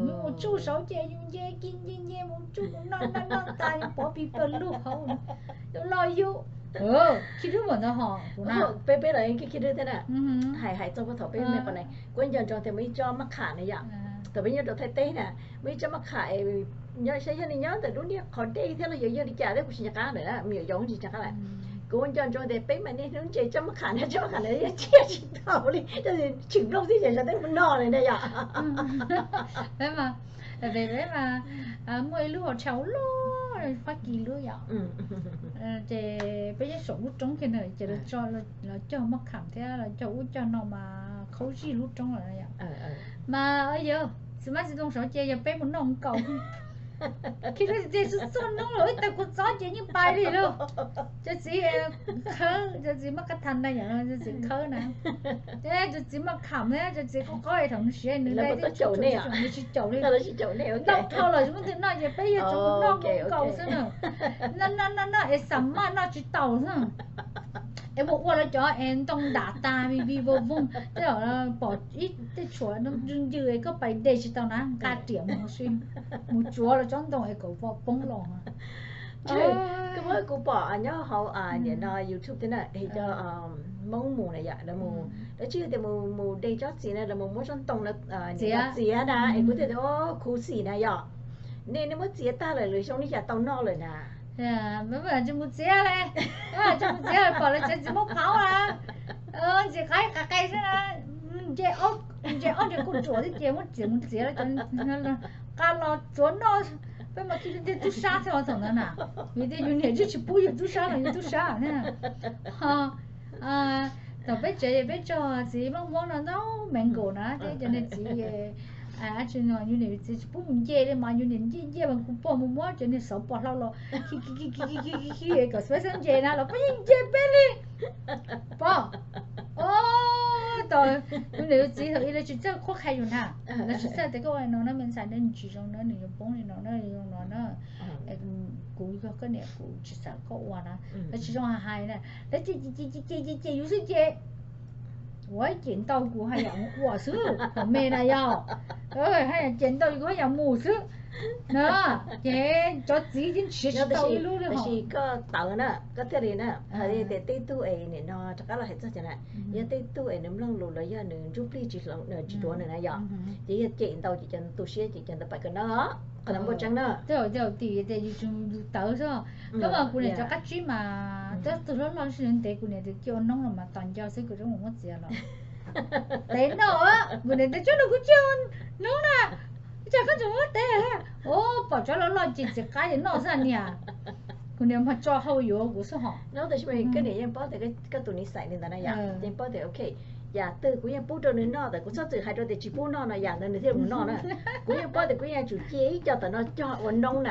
yus mus tsuj saud ces yus nce kiag nce nce mus tsuj mus noj noj noj tas yus pov pis pawg lug hauv, yus los yus khib dub npaum ntawd hos kuv na. Peb peb los khib dub thiab na. Hais hais txog puag thaum peb me qhov na, kuv nco ntsoov tias muaj ib tsob mab kham na yom, thaum peb nyob rau Thaib teb na, muaj ib tsob mab kham, saib yog nws nyob ntawm lub niag qhov dej thiab los yog yog li cas thiab kuv tsis nco qab lawm na, me nyuam yaus tsis nco qab lawm. Kuv nco ntsoov tias peb mas niaj hnub ntse tsob mab kham na, tsob mab kham na yog tsiaj tsis tau li, tshwm nplooj xwb ces sawv daws mus noj li na yom. Peb mas, peb mas muaj ib lub hotel loj, Fab Kis lub yom, ces peb nyob saum lub roob kiag na ces lawv cog mab kham thiab lawv cog ub cog no mas khaub zig lub roob lawm yom. Mas yog txiv mab txiv ntoo saud ces yog peb mus noj nkaus. Khib dub tiag tiag, txog hnub los ib tag kua txob ces yeej pais li lauj. Cov txiv khawb, cov txiv mab kab thas na yom, cov txiv khawb na, cov txiv mab kham na, cov txiv qaub qaub thaum nws siav nws tsis caum li. Noj dhau los muab ntws noj ces peb yog tsuas mus noj nkaus xwb na. Noj noj noj es xa maj noj tsis taus xwb. Es mus ua lawv cov es ntoo dam tas vij vij voog voog, tej zaum pom ib tej tshuav ncw ncw es koj pais de tsis tau na, nqa riam mus si, mus tsuav lawv tsob ntoo es kom vau poob los. Koj muab kuv pom nyob hauv nim no YouTube thiab na, cov Hmoob mus na yom, lawv mus, lawv tsis yog tias mus de tsob txiv na, lawv mus muab tsob ntoo txiav na, es kuv thiaj tias khuv xim na yom. Nej, nej muab txiav tag lawm lwm xyoo nej cas tau noj lawm na? Tsis mus txiav li, tsis mus txiav pom lawv txiav txiv muab qhauv a, ntxim qab qas qe xwb na, nce ob nce kuj ruam xwb ces muab txiav mus txiav, nqa los tsuav noj. Peb mas khib dub tiag, tub sab thiab thaum ntawd na, vim tias yus niam tsis pub yus tub sab los yus tub sab thiab. Thaum peb tsev peb tso txiv mab muab no ntau, mango na, thiab cov niag txiv, dab tsi no yus niam yus txiv tsis pub mus nce li mas yus niam nce nce mas kuv pog mus muab cov niag xauv pos hlau los khi khi khi khi khi khi kom xav nce na los peb yeej nce peb li. Pog, os, tos, yus niam yus txiv thaum ub lawv tsis txawj qhuab qhia yus na, lawv tsis txawj tias koj ua li no na me ntxhais, nws tsis zoo na, nws yuav poob li no na, zoo no na. Kuv yog koj niam kuv tsis xav koj ua na, lawv tsis zoo hais na, lawv cem cem cem cem yus xwb ces, ua cem ntau kuv haj yam mus ua xwb, thaum me na yog, haj yam cem ntau kuv haj yam mus xwb na. Ces cov txiv yeej nrhiav tsis tau ib lub li. Tab sis koj tawv na, koj thiaj li na, hais tias tej tug es nim no rov qab los hais txog cov na, yog tej tug es nws mloog lus los yog nws ntsuj plig tsis hloov, tsis duav nws na yom, ces yog cem ntau ces cov tu siab ces cov ntawd pais kawm ntawv os, qhov ntawd npau tseeb na. Tej zaum tim tias yus tsis, yus tawv xwb. Koj mas kuv niam cov qab tsib mas, cov tug hlob loj ntev kuv niam tias cia ua noob los mas tos nco xwb kuv rov mus muab txiav los. Tev no, kuv niam tias tsuav los kuv cia ua noob na, ua cas koj tseem muab tev, o, pom tsuav loj loj ces txiv qab ces noj xwb niam. Kuv niam mas tso hau yuav kuv xwb hos. No tab sis mas koj niam yeej paub tias koj tus niam xais li ntawd na yom, yeej paub tias ok, yam twg kuv yeej pub rau nws noj, tab kuv txhob txwm hais rau tias tsis pub noj no yam ntawd nws thiaj mus noj na. Kuv yeej paub tias kuv yeej yuav tsum cia ib co ntawm no cog ua noob na.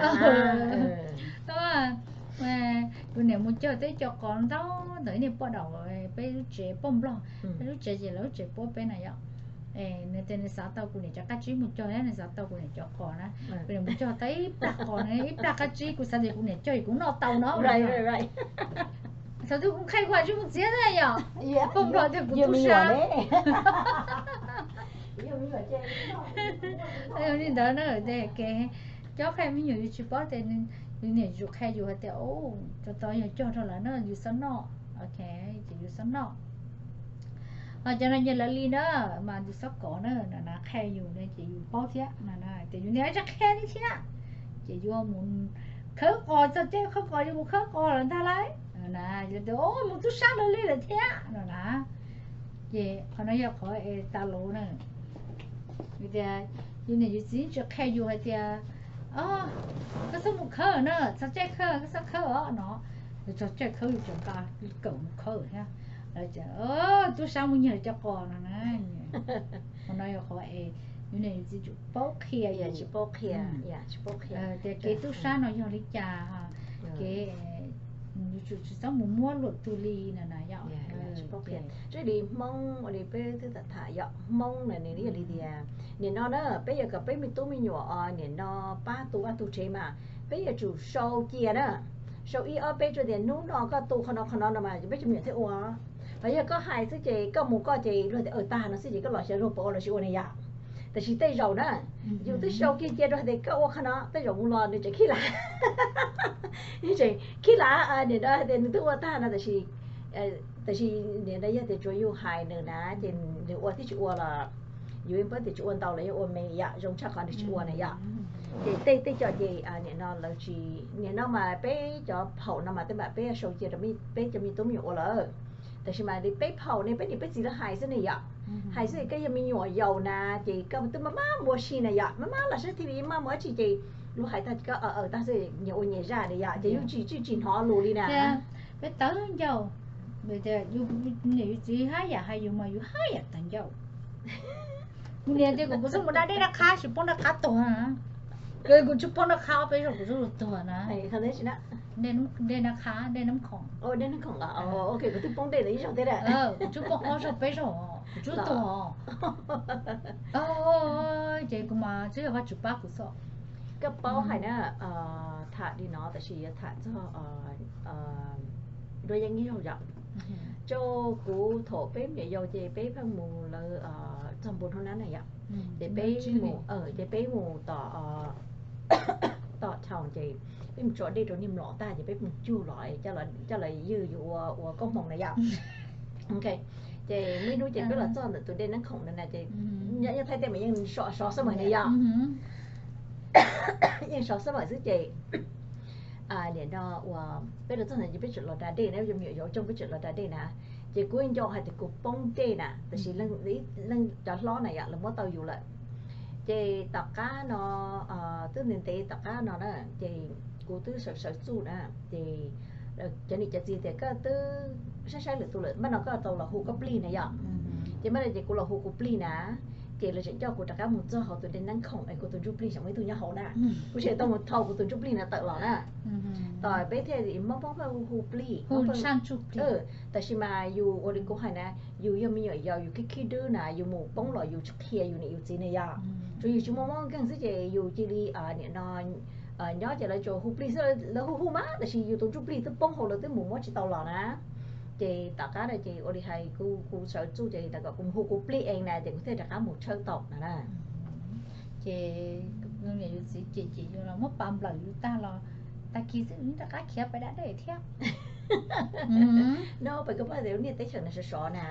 Kuv niam mus cog tau ib co qos ntau ntawm ib niag poj daum peb lub tsev poj nplog, peb lub tsev ces lawv lub tsev puab peb na yom. Nws tias nws xav tau kuv niam cov qab tsib mus cog thiab nws xav tau kuv niam cov qos na. Kuv niam mus cog tau ib plag qos na, ib plag qab tsib, kuv xav tias kuv niam cog kuv noj tau no. Thaum twg kuv qhia kuv hais tsis mus txiav thiab yom. Poj nplog tias kuv tub sab. Li ntawd na, ces cob qhia me nyuam yus tsis paub tias yus niam yuav tsum qhia yus hais tias, cov tod yog cog rau lawv na yus txhob noj, ok, ces yus txhob noj. Ho cov no yog lawv li na, mas yus txhob kov na, no na qhia yus na ces yus paub thiab no na, tias yus niam tsis qhia li thiab. Ces yuav mus khawb qos, txog caij khawb qos yuav mus khawb qos lawm ntag lauj, no na, yus tias mus tub sab lawv li lawm thiab no na. Ces qhov no yog qhov es tas los na, vim tias yus niam yus txiv tsis qhia yus hais tias, o, koj txhob mus khawb na, txog caij khawb koj txhob khawb os no. Txog caij khawb yus tseem nqa kawm mus khawb thiab, tub sab mus nyiag cov qos no na. Qhov no yog qhov es yus niam yus txiv tsis paub qhia, tsis paub qhia, tsis paub qhia tias kev tub sab no yog li cas, kev yuav tsum tsis txhob mus muab luam tug li no na yom. Tsis li Hmoob ua li peb twb tham tham yom, Hmoob na nws yog li tias, nim no na peb yog kom peb me tub me nyuam os, nim no pab tu vaj tu tsev mas peb yuav tsum sau cia na, sau ib ob peb tsuas tias hnub no koj tu qhov no qhov no no mas peb cov me nyuam thiaj ua. Hos yog koj hais xwb ces koj mus koj ces luag tias aws tag no xwb ces koj los xyov luag puas ua los tsis ua na yom. Tab sis tej zaum na, yus twb sau kiag cia rau hais tias koj ua qhov no, tej zaum mus los nws tseem khib lav, tseem khib lav, nim no hais tias nws twb ua tag no tab sis, tab sis nim no yog tias tsuas yus hais nws na ces nws ua thiab tsis ua los yus yeej paub tias tsis ua ntau los yeej ua me yom, zoo tshaj qhov nws tsis ua na yom. Ces tej tej co ces nim no lawv tsis, nim no mas peb cov phaum no mas tej mam peb sau cia rau peb cov me tub me nyuam ua lawm. Tab sis mas li peb phaum ne peb niam peb txiv lawv hais xwb ne yom, hais xwb koj yog me nyuam yaus na ces koj twb maj maj npua si na yom, maj maj los sab thiaj li maj mus dab tsi ces luag hais tag koj aws tag xwb, nyias ua nyias zaj na yom, ces yus tsis tsis tsis hnov lus li na. Peb tawv ncauj, niam yus txiv haj yam hais yus mas yus haj yam tawv ncauj. Kuv niam tias kom kuv txhob mus da dej dab qhab, tsis poob dab qhab tuag na. Kuv tsis poob dab qhab ob peb zaug kuv txhob tuag na. Dej nab khoom, dej nab khoom, kuv twb poob dej ib zaug thiab, kuv twb poob ob zaug peb zaug, kuv twb tuag. Ces kuv mas twb yog Vajtswv pab kuv xwb. Koj paub hais na, tham li no tab sis yuav tham txog dua yeej ib zaug yom. Rau kuv thaum peb me nyuam yaus ces peb pheej mus lawv txog npus hnub nab na yom, ces peb mus, ces peb mus tom, tom chaw ces peb mus tso dej rau niag mlom tag ces peb mus cug los coj los ywg yus ua koob hmoov na yom. Ces muaj ib hnub ces peb los txog ntawm tus dej nab khoom na na ces nyob Thaib tej mas yeej sov sov xab maim na yom. Yeej sov xab maim xwb ces nim no uas peb los txog ntawd ces peb tseem los da dej na, cov me nyuam yaus coob peb tseem los da dej na. Ces kuv nco hais tias kuv poob dej na tab sis leej cov hlob na yom lawv muab tau yus lawm. Ces tom qab no, twb ntev ntev tom qab no na, ces kuv twb sawv sawv txuj na, ces cov niam cov txiv tias koj twb saib saib lwm tus lawm, mas no koj tau los hu koj plig na yom. Ces mas no ces kuv los hu kuv plig na, Ces lawv tseem coj kuv rov qab mus txog hauv tus dej neeb khoom es kuv tus ntsuj plig tseem muaj ib tug nyob hauv na. Kuv tseem tau mus thau kuv tus ntsuj plig na tawm los na. Tos peb thiaj li Hmoob Hmoob pheej hu plig, tab sis mas yus ua li kuv hais na, yus yog me nyuam yaus yus khib khib dwb na, yus mus poob los yus tsis qhia yus niam yus txiv na yom. Tsuas yus tsis muaj mob nkeeg xwb ces yus cia li nim no nyob ces lawv tsuas hu plig xwb, lawv hu hu mas tab sis yus tus ntsuj plig twb poob hauv lawv twb mus muab tsis tau los na. Ces tom qab no ces ua li hais kuv sawv txuj ces lawv kom kuv mus hu kuv plig ees na ces kuv thiaj rov qab mus tshawb tau no na. Ces yus niam yus txiv cem cem yus los muab pas nplawm yus tag los tag kis xwb rov qab khiav pais da dej thiab. No peb koj pab tias lub niag teb chaws no sov sov na.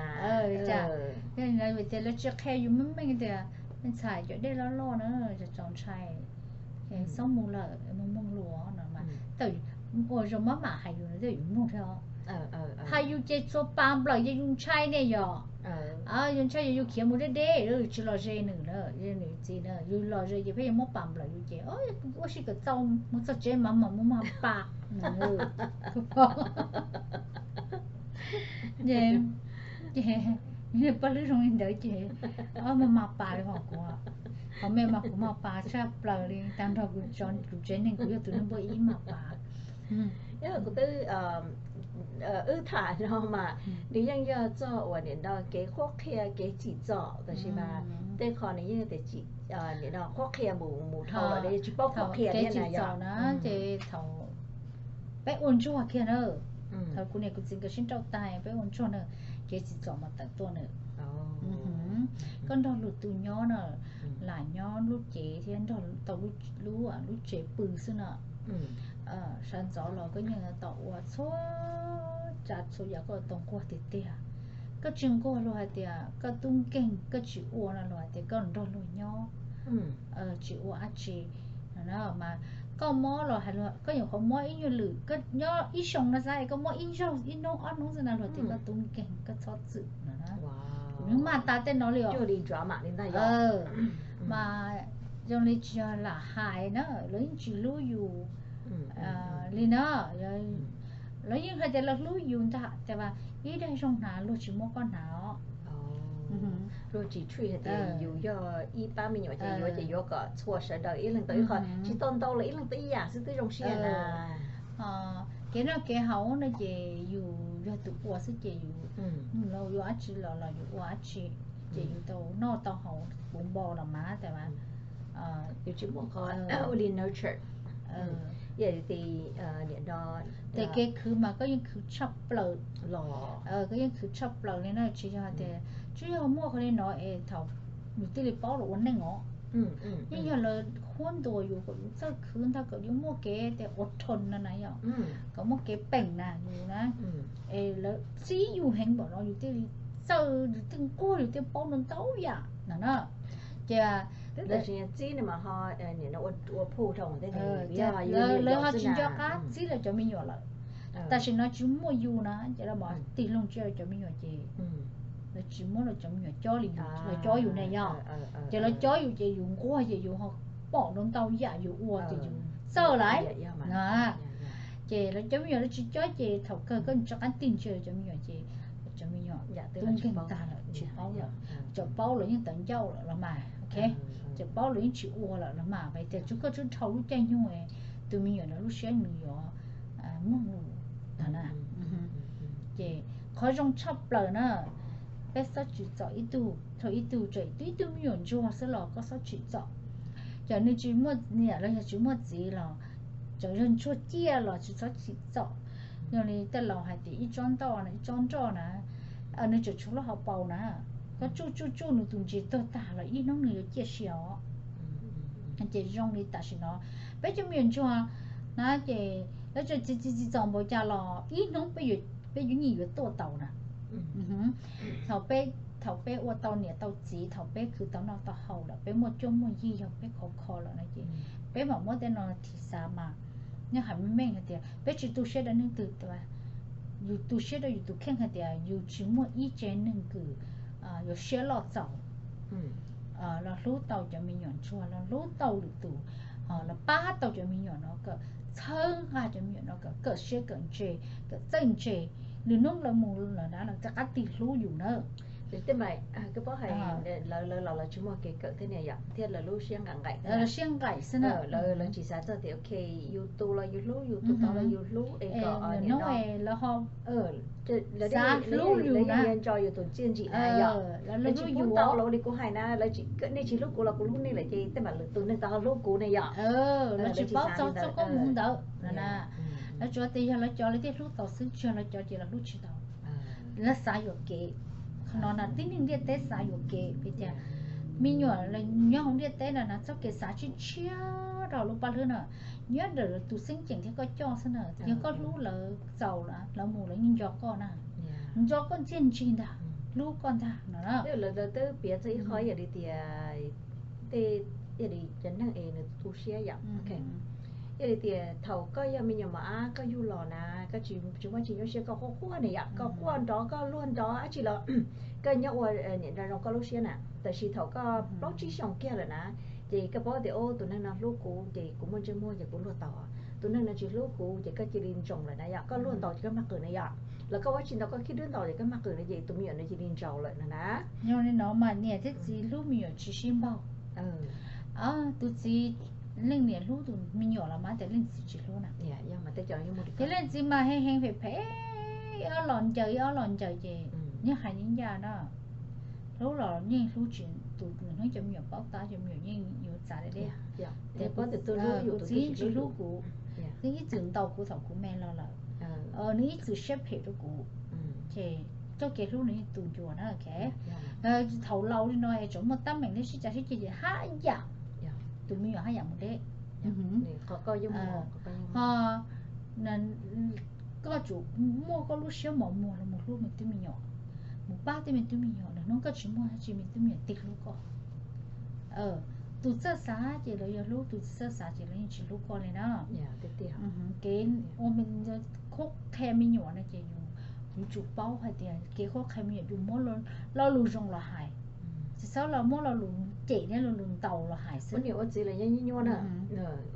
Tias lawv tsis qhia yus meej meej tias me ntxhais cov dej loj loj na, txaus ntshai, txhob mus lawm, mus mloog lus no mas. Ua zoo maj mam hais yus no twb yuav mloog thiab os. Hais yus ces txhua pas nplawm ces yus ntshai ne yom. Yus ntshai ces yus khiav mus deb deb, tsis los ze nws na, ze nws txiv na, yus los ze ces pheej yuav muab pas nplawm yus ces ua si kom txaus mus txog tsev mas mam mus mag pas. Ces paj hlwb zoo li ntawd ces ob mag mag pas li hos kuv, hos me mas kuv mag pas tshaj plaws li tag nrho kuv tsev neeg kuv yog tus neeg npua ib mag pas. Kuv twb wb tham no mas nws yeej yog txog uas nim no kev qhuab qhia kev tsim txom tab sis mas tej qho nws yeej tias nim no qhuab qhia mus mus dhau lawm tsis paub qhuab qhia thiab na yom. Ces thaum peb ua ntsuag kiag na, thaum kuv niam kuv txiv nkawd sib nrauj tag peb ua ntsuag na, kev tsim txom mas tawm tuaj na. Koj nrog lwm tus nyob na, lam nyob lub cev thiab nrog tau lub tsev pw xwb na. Sawv ntxov los koj yeej tau ua txhua tsav txhua yam koj tau nquag tiag tiag. Koj tsis nquag luag hais tias koj tub nkeeg koj tsis ua no luag hais tias koj nrog luag nyob tsis ua dab tsi. Mas koj mob los hais luag, koj nyuam qhuav mob ib nyuag lwm, koj nyob ib xyoos no xav koj mob ib zaug ib hnub ob hnub xwb na luag tias koj tub nkeeg koj txhob txwm no na. Kuv yeej maj tas tej no li os. Mas zoo li tsis yog lam hais na, lawv yeej tsis hlub yus li na. Lawv yeej hais tias lawv hlub yus ntag tias ib daim zoo hnav luag tsis muab koj hnav os. Luag tsis treat hais tias yus yog ib pab me nyuam ces yuav ces yuav kom txhua sawv daws ib leeg tau ib qho, tsis tau ntau los ib leeg tau ib yam xwb twb zoo siab na. Kev noj kev haus no ces yus yog tus ua xwb ces yus, yus dab tsi los los yus ua dab tsi ces yus tau noj tau haus puv npo los mas tas yus tsis muaj qhov ua li nurture. Yog li nim no ces kev khwv mas koj yeej khwv tshaj plaws los, koj yeej khwv tshaj plaws li na, tsis yog tias tsis yog muaj qhov li no es thaum yus thiaj li paub los ua neej os. Yeej yog lawv huab ntuas yus kom yus txawj khwv ntag kom yus muaj kev tias ua rhon no na yom, kom muaj kev peem na yus na. Es lawv txib yus heev npaum no yus thiaj li txawj, yus thiaj nquag, yus thiaj paub ntau ntau yam no na. Ces txib no mas ho ua phu dhau tej, lawv ho tsis nco qab txib lawv cov me nyuam lawm. Tam sim no tsis muaj yus na ces lawv mam tig loo txib lawv cov me nyuam ces lawv tsis muab lawv cov me nyuam cob li yus, lawv cob yus ne yom. Ces lawv cob yus ces yus nquag ces yus ho pom ntau ntau yam yus ua ces yus txawj lawm na. Ces lawv cov me nyuam lawv tsis cob ces thaum kawg koj rov qab tig ntsia lawv cov me nyuam ces lawv cov me nyuam tub nkeeg tag lawm tsis paub lawm. Cov paub lawv yeej tawv ncauj lawm los mas, cov paub lawv yeej tsis ua lawm los mas, vim tias tsuas koj tsuas dhau lub caij nyoog tus me nyuam no lub siab nws yuav mloog lus ntag na. Ces qhov zoo tshaj plaws na, peb txhob tsim txom ib tug, thaum ib tug tseem ib tug me nyuam ntsuag xwb los koj txhob tsim txom. Cov nws tsis muaj niam los yog tsis muaj txiv los, cov yog ntsuag ciaj los tsis txhob tsim txom. Yog li tej laus hais tias ib tsob ntoj no ib tsob nroj na, nws tseem tshuav lub hauv paus na, koj tsuj tsuj tsuj nws tus ntsis tuag tag los ib hnub nws yuav ciaj sia os. Ces zoo li tam sim no peb cov me nyuam ntsuag na, ces lawv tseem txiv txiv txiv txom npaum cas los ib hnub peb yuav nyiam yuav tuaj tau na. Thaum peb, thaum peb ua tau niam tau txiv, thaum peb khwv tau noj tau haus lawm, peb muaj cuab muaj yig yog peb khov kho lawm no ces peb mam muab tej no thim xav mas. Nyob hais meej meej hais tias peb tsis tu siab rau neeg twg, yus tu siab rau yus tus kheej hais tias yus tsis muaj ib tse neeg kws yuav siab loj txaus los hlub tau cov me nyuam ntsuag, los hlub tau lwm tus, los pab tau cov me nyuam no kom txhawb nqa cov me nyuam no kom kawm siab kawm ntse, kom txawj ntse, lwm hnub lawv mus lawm na lawv rov qab tig hlub yus na. Tej mas koj paub hais, lawv lawv los lawv tsis muaj kev kawm thiab ne yom, thiab lawv lub siab nqaim nqaim, lawv siab nqaim xwb na. Lawv tsis xav txog tias ok, yus tus los yus hlub, yus tus tod los yus hlub es kom nim no lawv ho xav hlub yus na, nco yus tus txiaj ntsim na yom. Lawv tsis pub tau los ua li kuv hais na, nej tsis hlub kuv los kuv hlub nej lawm ces tej mas tus neeg tod ho hlub kuv ne yom. Lawv tsis paub txog txoj koob hmoov ntawd na. Lawv tsuas tias yog lawv cov lawv thiaj hlub tau xwb, tsis yog lawv cov ces lawv hlub tsis tau. Lawv xav yuam kev. Qhov no na tib neeg ntiaj teb xav yuam kev vim tias me nyuam nyob hauv ntiaj teb no na txoj kev xav tshiab tshiab rau lub paj hlwb na, nyob ntawm tus xeeb ceem thiab koj coj xwb na. Yog koj hlub lawv txaus lawm, lawv mus lawv yeej nco koj na, nco koj txiaj ntsig ntag, hlub koj ntag no na. Lawv twb piav txog ib qho yog li tias tej, yog li cov neeg es nws tu siab yom. Yog li tias thaum koj yog me nyuam mos ab koj yug los na, koj tsis muaj tsis nyuaj siab, koj quaj quaj ne yom, koj quaj nrov koj luag nrov dab tsi los koj nyob ua niam nra zoo koj lub siab na. Tab sis thaum koj plaub tsib xyoos kiag lawm na, ces koj paub tias tus neeg no hlub kuv ces kuv muaj ntsej muag ces kuv luag tau, tus neeg no tsis hlub kuv ces koj cia li ntsoos lawm na yom, koj luag ntau ces koj mag qws na yom, los koj ua tsis ntau koj khib dwb ntau ces koj mag qws na ces tus me nyuam no cia li ntsaus lawm no na. Yog li no mas niam thiab txiv hlub me nyuam tsis sib npaug. Tus txiv, leej niam hlub tus me nyuam los mas tias leej txiv tsis hlub na. Ces leej txiv mas heev heev phem phem, ib ob los ncaws ib ob los ncaws ces nyob hais li ncaj na. Hlub los yeej hlub tsis, tus hnub cov me nyuam paub tab cov me nyuam yeej yuav txav deb deb. Tus txiv yeej tsis hlub kuv, yeej ib txwm ntaus kuv thaum kuv me los lawm, nws ib txwm siab phem rau kuv, ces txoj kev hlub nws yeej tu ncua na. Thaum laus li no es tseem muaj teeb meem thiab sib cav sib ceg ces haj yam tus me nyuam haj yam mus deb. Ho koj tsum muaj koj lub siab mos muag los mus hlub me tub me nyuam, mus pab tej me tub me nyuam, lwm hnub koj tsis muaj dab tsi me tub me nyuam tig hlub koj. Tus txawj xav ces lawv yog hlub, tus tsis txawj xav ces lawv yeej tsis hlub koj li na. Kev ua khuab qhia me nyuam no ces yus yuav tsum paub hais tias kev khuab qhia me nyuam yus muab lo lus zoo los hais, tsis txhob los muab lo lus cem thiab lo lus ntaus los hais xwb. Ua niam ua txiv los yeej nyuaj nyuaj na.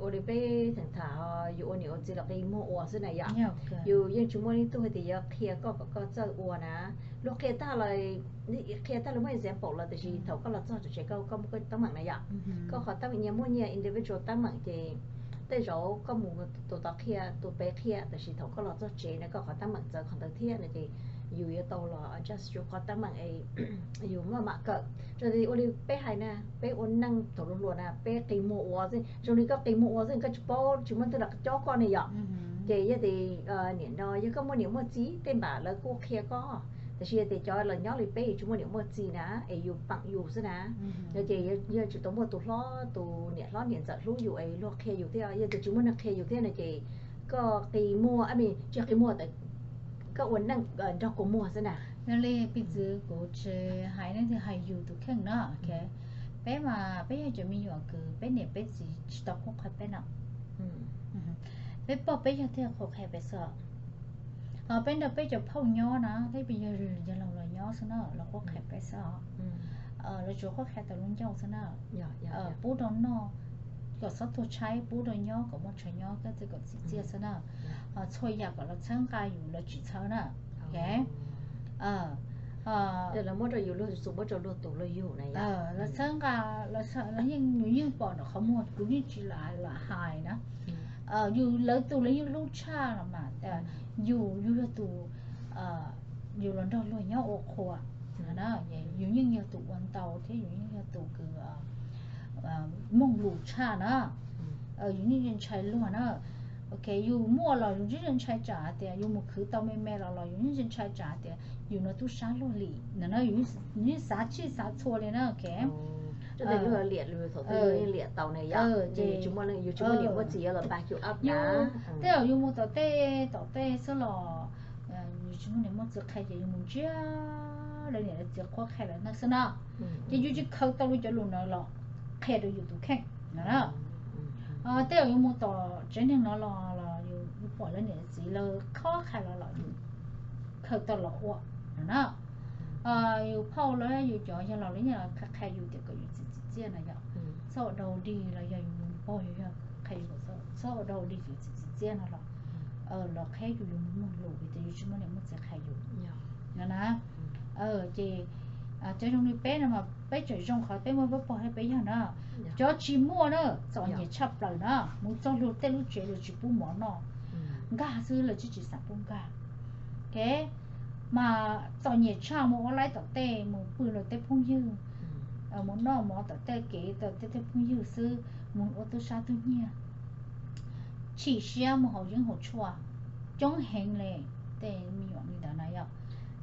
Ua li peb theem tham, yus ua niam ua txiv los qi muag ua xwb na yom. Yus yeej tsis muaj leej twg hais tias yuav qhia koj kom koj txawj ua na. Luag qhia tag lawm, qhia tag lawm muaj example lawm, tiam sis thaum koj los txog tsev koj muaj koj teeb meem na yom. Koj qhov teeb meem nyias muaj nyias individual teeb meem ces tej zaum koj mus tus tod qhia tus pem qhia, tiam sis thaum koj los txog tsev na koj qhov teeb meem txawv qhov ntawd thiab no ces yus yuav tau los adjust yus qhov teeb meem es yus maj mam kawm. Raws li ua li peb hais na, peb ua neej thaum hluas hluas na peb qi muag ua xwb, zoo li koj qi muag ua xwb koj tsis paub tsis muaj leej twg los cob koj ne yom. Ces yog tias nim no yog koj muaj niam muaj txiv tej npam lawv kuj qhia koj, tiam sis yog tias cov los nyob li peb tsis muaj niam muaj txiv na es yus peem yus xwb na, no ces yuav tsum tau muaj tus hlob tus niam hlob niam ntxawm hlub yus es luag qhia yus thiab. Yog tias tsis muaj neeg qhia yus thiab no ces koj qi muag, tsis qi muag, koj ua neej nrog kua muag xwb na. Yog li piv txwv kuv tsis hais leej twg, hais yus tus kheej na. Peb mas peb yog cov me nyuam kws peb niam peb txiv tsis tau qhuab qhia peb na. Peb pog peb yawg thiaj qhuab qhia peb xwb. Ho peb nrog peb cov phauj nyob na, peb yog yawg laus los nyob xwb na, los qhuab qhia peb xwb os. Lawv tsuas qhuab qhia tau lub ncauj xwb na. Pub rau noj kom txhob tuag tshaib, pub rau nyob kom muaj chaw nyob, koj txawj kom txim txiaj xwb na. Ho txhua yam kom lawv txhawb nqa yus, lawv tsis txhawb na. Lawv muab rau yus, luag txus muab rau luag tus luag yug na. Lawv txhawb nqa, lawv yeej, yus yeej pom ntawm qhov muag, kuv yeej tsis lam hais na. Yus lawv tus lawv yeej hlub tshaj los mas, yus, yus yog tus, yus los nrog luag nyob ua qhua, yus yeej yog tus ua ntau thiab yus yeej yog tus kws moog lus tshaj na. Yus yeej ntshai luag na. Ok, yus muaj los yus yeej ntshai tsam hais tias yus mus khwv tau me me los los yus yeej ntshai tsam hais tias yus no tub sab luag li no na, yus yeej xav tshaj xav txhua li na. Ok, ces yus tej zaum yus mus tom tej tom tej xwb los yus tsis muaj niam muaj txiv qhia ces yus mus ntsiag lawv niam lawv txiv qhuab qhia lawv ntawd xwb na. Ces yus tsis khaws tau li cov lus ntawd los qhia rau yus tus kheej no na. Tej zaum yus mus tom tsev neeg no los los yus pom lawv niam txiv lawv qhuab qhia los los yus khaws tau los ua no na. Yus phauj los yus cov yawg laus los yeej qhia qhia yus tias kom yus txiv txiv txiaj no yom. Txhob ua dog ua dig los yog yus pog yus yawg qhia yus kom txhob ua dog ua dig, yus txiv txiv txiaj no los los qhia yus, yus muaj lus vim tias yus tsis muaj niam muaj txiv qhia yus no na. Ces Cov zoo li peb no mas peb tseem zoo qhov peb muaj peb pog thiab peb yawg na. Cov tsis muaj na, txom nyem tshaj plaws na, mus txog luag tej lub tsev luag tsis pub mov noj, nkag xwb, lawv tsis tsis xav pub nkag. Mas txom nyem tshaj, mus ua laib tom tej, mus pw luag tej phooj ywg, mus noj mov tom tej kev, tom tej tej phooj ywg xwb, mus ua tub sab tub nyiag, chim siab mus haus yeeb haus tshuaj coob heev li. Tej me nyuam li ntawd na yom.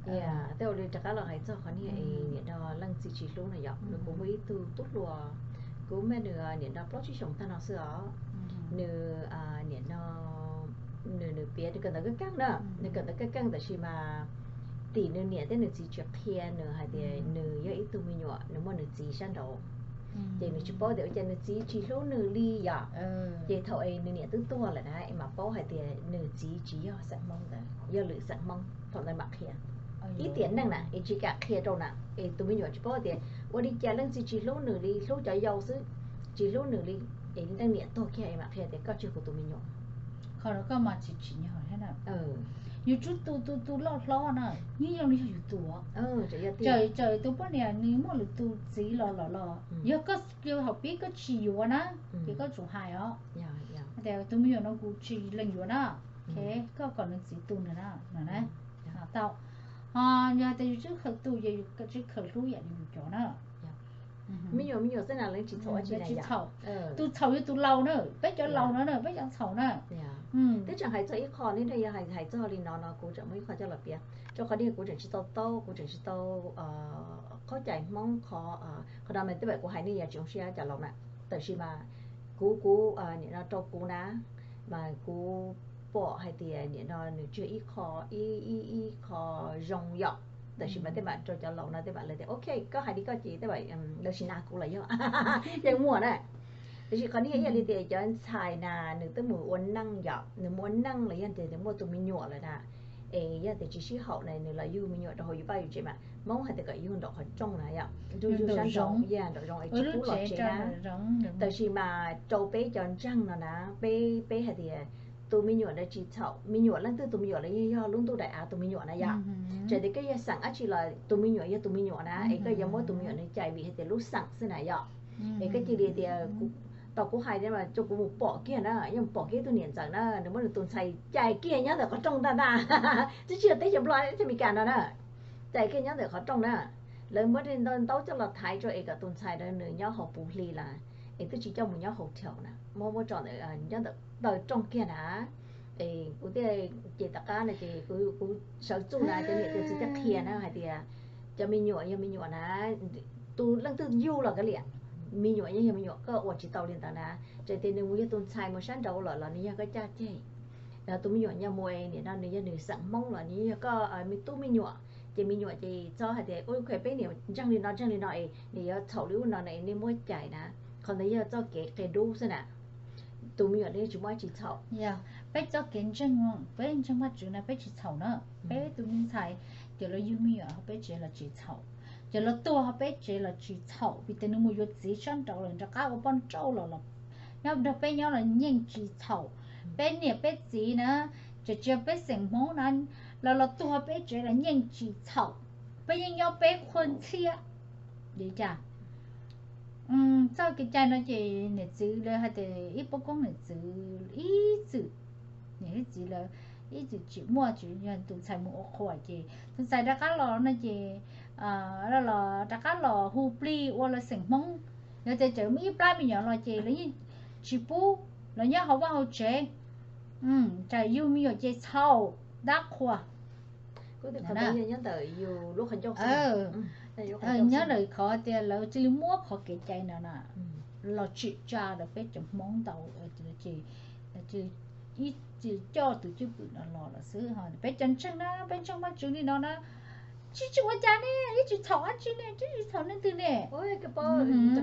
Tej ua li rov qab los hais txog qhov niag es niam no leej txiv tsis hlub na yom, nws kuv muaj ib tug tub hluas, kuv muaj nws niam no plaub tsib xyoos tag no xwb os. Nws niam no, nws nws piav nws kawm ntawv kaj keej na, nws kawm ntawv kaj keej tab sis mas tim nws niam thiab nws txiv tsis qhia nws hais tias nws yog ib tug me nyuam, nws muaj nws txiv sab nraud. Ces nws tsis paub tias ua cas nws txiv tsis hlub nws li yom. Ces thaum es nws niam twb tuag lawm na es mam paub hais tias nws txiv tsis yog xeem Hmoob ntawd, yog lwm xeem Hmoob, thaum ntawd mam qhia. Ib tiam neej na es tsis kam qhia rau na, es tus me nyuam tsis paub tias ua li cas leej txiv tsis hlub nws li, hlub cov yau xwb, tsis hlub nws li. Es leej niam tuag kiag es mam qhia tias koj tsis yog kuv tus me nyuam. Qhov no koj mas tsis tsim nyog thiab na. Yus tsub tus tus tus loj hlob na, yeej zoo li yog yus tus. Txawm tus poj niam nws muaj lwm tus txiv los los los, yog koj hauv pib koj tsis yuav na, ces koj tsum hais os, tias tus me nyuam no kuv tsis lees yuav na, koj kom nws txiv tu nws na, no na. Tau, yog tias yus tsub khaws tus, yog yus tsub khaws hlub yam li yus cov na. Me nyuam me nyuam xwb na, leej tsis txhaum dab tsi na yom. Tus txhaum yog tus laus na, peb cov laus no na, peb cov txhaum na. Twb tseem hais txog ib qho ne, yog hais txog li no no kuv tseem muaj ib qho coj los piav, rau qhov tias kuv tseem tsis tau taub, kuv tseem tsis tau qhaub cai Hmoob qhov, qhov no mas tej zaum kuv hais nej yuav tsis zoo siab cov laus na. Tab sis mas kuv, kuv, nim no rau kuv na, mas kuv pom hais tias nim no nws tsis yog ib qho, ib, ib qho zoo yom. Tab sis mas tej zaum rau cov laus no tej zaum lawv tias ok, koj hais li koj ces tej zaum lawv tsis nas kuv los yog, yeej muaj na. Tab sis qhov niag ib yam li tias cov ntxhais na, nws twb mus ua neej yom, nws mus ua neej los yog tias nws muaj tus me nyuam lawm na, es yog tias tsis sib haum na, nws los yug me nyuam rau hauv yus vaj yus tsev mas Hmoob hais tias kom yug nraum qhov rooj na yom, yug sab nraum, yog nraum zoov es tsis pub los tsev na. Tab sis mas rau peb cov ntseeg no na, peb, peb hais tias tus me nyuam ntawd tsis txhaum, me nyuam leej twg tus me nyuam los yeej yog lub ntuj daim av tus me nyuam na yom. Txawm tias koj yog xeem dab tsi los tus me nyuam yog tus me nyuam na, es koj yuav muab tus me nyuam ntawd cais vim hais tias lub xeem xwb na yom. Es koj cia li tias, tau kuv hais tias mas rau kuv mus pom kiag na, yog mus pom kiag tus niam ntxawm na, nws muab nws tus ntxhais cais kiag nyob ntawm qhov rooj ntag ntag. Twb tsis yog teb chaws Nplog, teb chaws Amelikas no na, cais kiag nyob ntawm qhov rooj na. Lawv muab ntaub coj los thaiv rau es kom tus ntxhais ntawd nws nyob hauv puv hli lawm, es twb tsis coj mus nyob hauv chaw na, muab muab tso ntawm, nyob ntawm taw rooj kiag na. Es kuv thiaj, ces tom qab no ces kuv sawv txuj na, cov niam cov txiv thiaj qhia na hais tias cov me nyuam yog me nyuam na, tus leej twg yug los kav liam, me nyuam yeej yog me nyuam, koj ua tsis tau li ntawd na. Txawm tias nws mus yog tus ntxhais mus sab nraud lawm los nws yog koj caj ceg. Tus me nyuam nyob mus nim no nws yog nws xeem Hmoob los nws yog koj me tub me nyuam, ces me nyuam ces txhob hais tias ua khuv peb niam ntseeg li no ntseeg li no es nws yuav txhaum li ub no na es nej muab cais na. Qhov ntawd yog txoj kev qia dub xwb na. Tus me nyuam ne tsis muaj dab tsi txhaum. Yog peb txoj kev ntseeg, peb ntseeg Vajtswv na peb tsis txhaum na. Peb tus me ntxhais, ces lawv yug me nyuam hauv peb tsev los tsis txhaum, ces lawv tuag hauv peb tsev los tsis txhaum, vim tias nws mus yuav txiv sab nraud lawm rov qab ua poj nrauj los los nyob nrog peb nyob los yeej tsis txhaum. Peb niam peb txiv na, tseem tsis yog peb xeem Hmoob na, los los tuag hauv peb tsev los yeej tsis txhaum. Peb yeej nyob peb qhuab ntxhiab. Li cas? Txoj kev cai no ces niam txiv lawv hais tias ib pab koob niam txiv ib txwm, niam ib txiv lawv ib txwm tsis muaj, tsis yog tus ntxhais mus ua qhua ces tus ntxhais rov qab los no ces los rov qab los hu plig ua lawv xeem Hmoob. Yog tias tseem muaj ib plab me nyuam los ces lawv yeej tsis pub los nyob hauv vaj hauv tsev, tsam yug me nyuam ces txhaum dab qhuas. Nyob ntawm qhov tias lawv cia li muab qhov kev cai no na los tsim tsa rau peb cov Hmoob ntau, ces ib txwm coj tus cwj pwm no los lawm xwb. Peb cov ntseeg na, peb ntseeg Vajtswv li no na, tsis tsis ua cas ne, ib tsis txhaum dab tsi ne, tsis tsis txhaum leej twg ne. Rov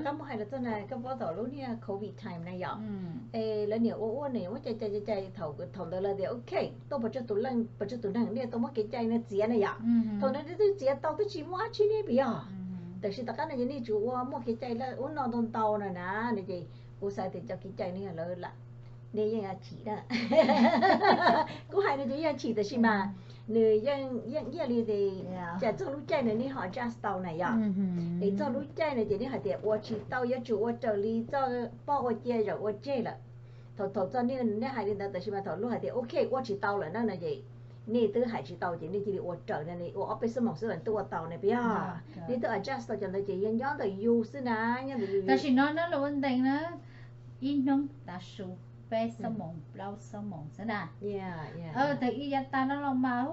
qab muab hais los txog na, koj paub thaum lub niag covid time na yom, es lawv niam ua ua ne muab cai cai cai cai, thaum ntawd lawv tias ok, tuaj pov tseg tus leej, pov tseg tus neeg, nej tau muab kev cai no txiav na yom. Thaum ntawd nej twb txiav tau twb tsis muaj dab tsi ne puas yog? Tab sis tom qab no ces nej tsuas ua muaj kev cai ub no ntau ntau no na, no ces kuv xav tias cov kev cai no yog lawv lam Nej yeej chim na. Kuv hais no ces yeej chim tab sis mas nws yeej ib yam li tias txog lub caij no nej ho adjust tau na yom. Es txog lub caij no ces nej hais tias ua tsis tau, yuav tsum ua raws li txoj poj ua cia zaum ua tseg lawm. Thaum thaum txog nej, nej hais li ntawd tab sis mas thaum luag hais tias ok ua tsis tau lawm na no ces nej twb hais tsis tau ces nej cia li ua raws na, ua ob peb xuab moos xwb los twb ua tau na puas yog? Nej twb adjust tau cov ntawd ces yog nyob ntawm yus xwb na, nyob ntawm yus. Tam sim no na los ua ntees na, ib hnub tav su peb xuab moos plaub xuab moos xwb na. Tag ib yav tas no los mas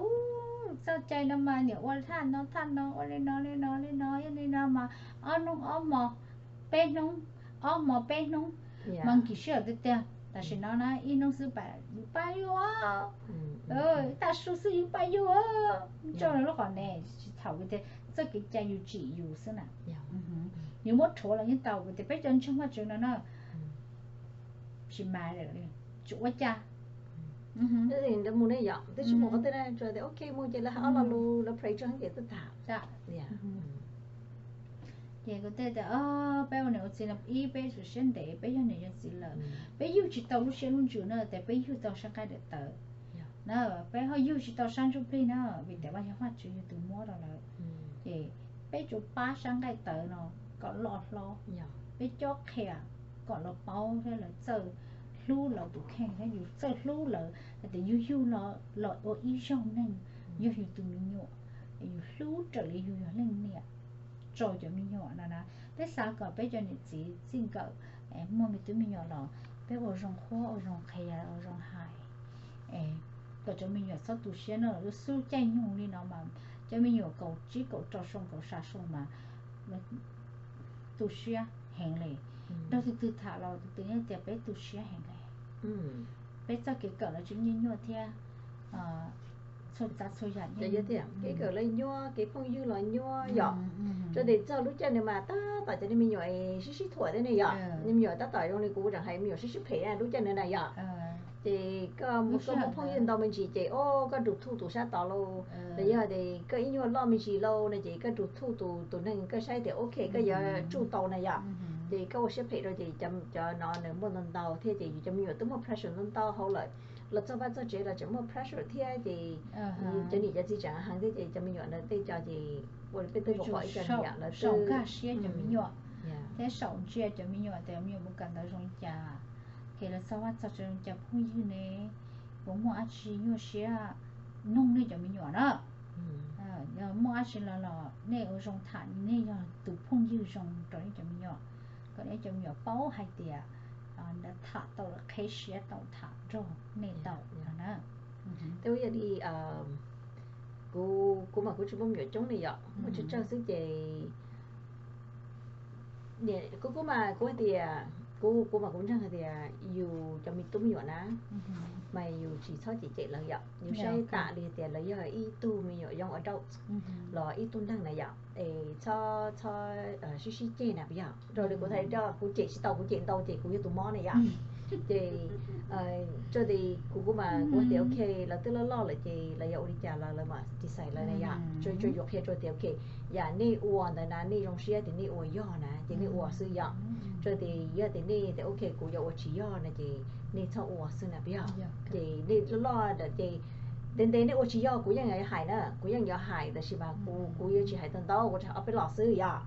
txoj cai no mas niam ua thaj no thaj no ua li no li no li no li no mas ob hnub ob hmo, peb hnub, ob hmo peb hnub, mas kis sij hawm tiag tiag. Tam sim no na ib hnub xwb pab yus, ib tav su xwb yus pab yus, tso lub qhov ne, tsis thaum tias txoj kev cai yus tsim yus xwb na. Yus muab rhuav los yeej tau tias peb cov ntseeg Vajtswv no na, tsis mas tsis ua cas. Mus ne yom, twb tsis mus qhov twg na, tsuas tias ok mus ces lawv hais ob lo lus lawv pray tso ces twb tag. Ces kuv thiaj tias peb ua niam ua txiv no ib peb txawm siab ntev peb yog niam yog txiv lawm, peb yug tsis tau lub siab lub ntsws na, tias peb yug tau sab nqaij daim tawv na, peb ho yug tsis tau sab ntsuj plig na, vim tias Vaj, yog Vajtswv yog tus muab rau lawm. Ces peb tsuas pab sab nqaij tawv no kom loj hlob, peb cob qhia kom lawv paub thiab lawv txawj hlub lawv tus kheej thiab yus txawj hlub lawv hais tias yus yug los los ua ib zaug neeg, yog yus tus me nyuam, yus hlub raws li yus yog leej niam rau cov me nyuam no na. Peb xav kom peb cov niam txiv txij nkawm muaj me tub me nyuam los peb ua zoo qhuab ua zoo qhia ua zoo hais kom cov me nyuam txhob tu siab no, lub xub caij nyoog li no mas cov me nyuam kaum tsib kaum rau xyoo kaum xya xyoo mas tu siab heev li. Nrog tus twg tham los tus twg yeej tias peb tu siab heev li. Peb txoj kev kawm los tseem nyuaj nyuaj thiab, txhua tsav txhua yam kev kawm los nyuaj, kev phooj ywg los nyuaj yom. Rau tias txog lub caij no mas tab tom cov niag me nyuam sib sib thuam thiab ne yom. Niag me nyuam tab tom zoo li kuv tseem hais me nyuam sib sib phem lub caij no na yom. Ces koj muaj phooj ywg ntau me ntsis ces o koj nrug thuj tus sab tod lauj, los yog tias koj ib nyuag loj me ntsis lauj no ces koj nrug thuj tus, tus neeg koj saib tias ok koj yuav tsuj tau na yom. Ces koj ua siab phem rau ces cov no nws muaj ntau ntau thiab ces yus cov me nyuam twb muaj pressure ntau ntau hauv lawm, los txog vaj txog tsev los tseem muaj pressure thiab ces cov niam cov txiv tseem heev thiab ces cov me nyuam ntawd tej co ces ua li peb twb pom ib co niam lawv twb nkag siab cov me nyuam thiab saum ntsia cov me nyuam tias me nyuam mus kawm ntawv zoo li cas, ces lawv txog vaj txog tsev zoo li cas phooj ywg ne, puas muaj dab tsi nyuaj siab nug nej cov me nyuam na. Yog muaj dab tsi los los nej ua zoo tham, nej yog tus phooj ywg zoo rau nej cov me nyuam, kom nej cov me nyuam paub hais tias lawv tham tau lawv qheb siab tau tham nrog nej tau no na. Tej ua yog li kuv, kuv mas kuv tsis muaj me nyuam coob li yom, muaj tsawg tsawg xwb ces kuv, kuv mas kuv hais tias, kuv, kuv mas kuv ntseeg hais tias yus cov me tub me nyuam na mas yus tsis txhob cem cem lawv yom, yus saib tam li tias lawv yog ib tug me nyuam young adult los ib tug neeg na yom, es txhob, txhob sib sib ceg na puas yog? Rau li kuv thaij rau kuv cem tsis tau, kuv cem ntau ces kuv yog tus mob na yom. Ces rau tias kuv, kuv mas kuv tias ok lawv twb loj loj lawm ces lawv yuav ua li cas los lawv mam decide lawv na yom. Tsuas, tsuas yuav qhia rau tias ok yam nej ua ntawd na nej zoo siab tias nej ua yog na ces nej ua xwb yom. Rau tias yog tias nej tias ok kuv yuav ua tsis yog na ces nej txhob ua xwb na puas yog? Ces nej loj loj lawm ces ntev ntev nej ua tsis yog kuv yeej yuav hais na, kuv yeej yuav hais tab sis mas kuv, kuv yuav tsis hais tau ntau, kuv hais ob peb lo xwb yom.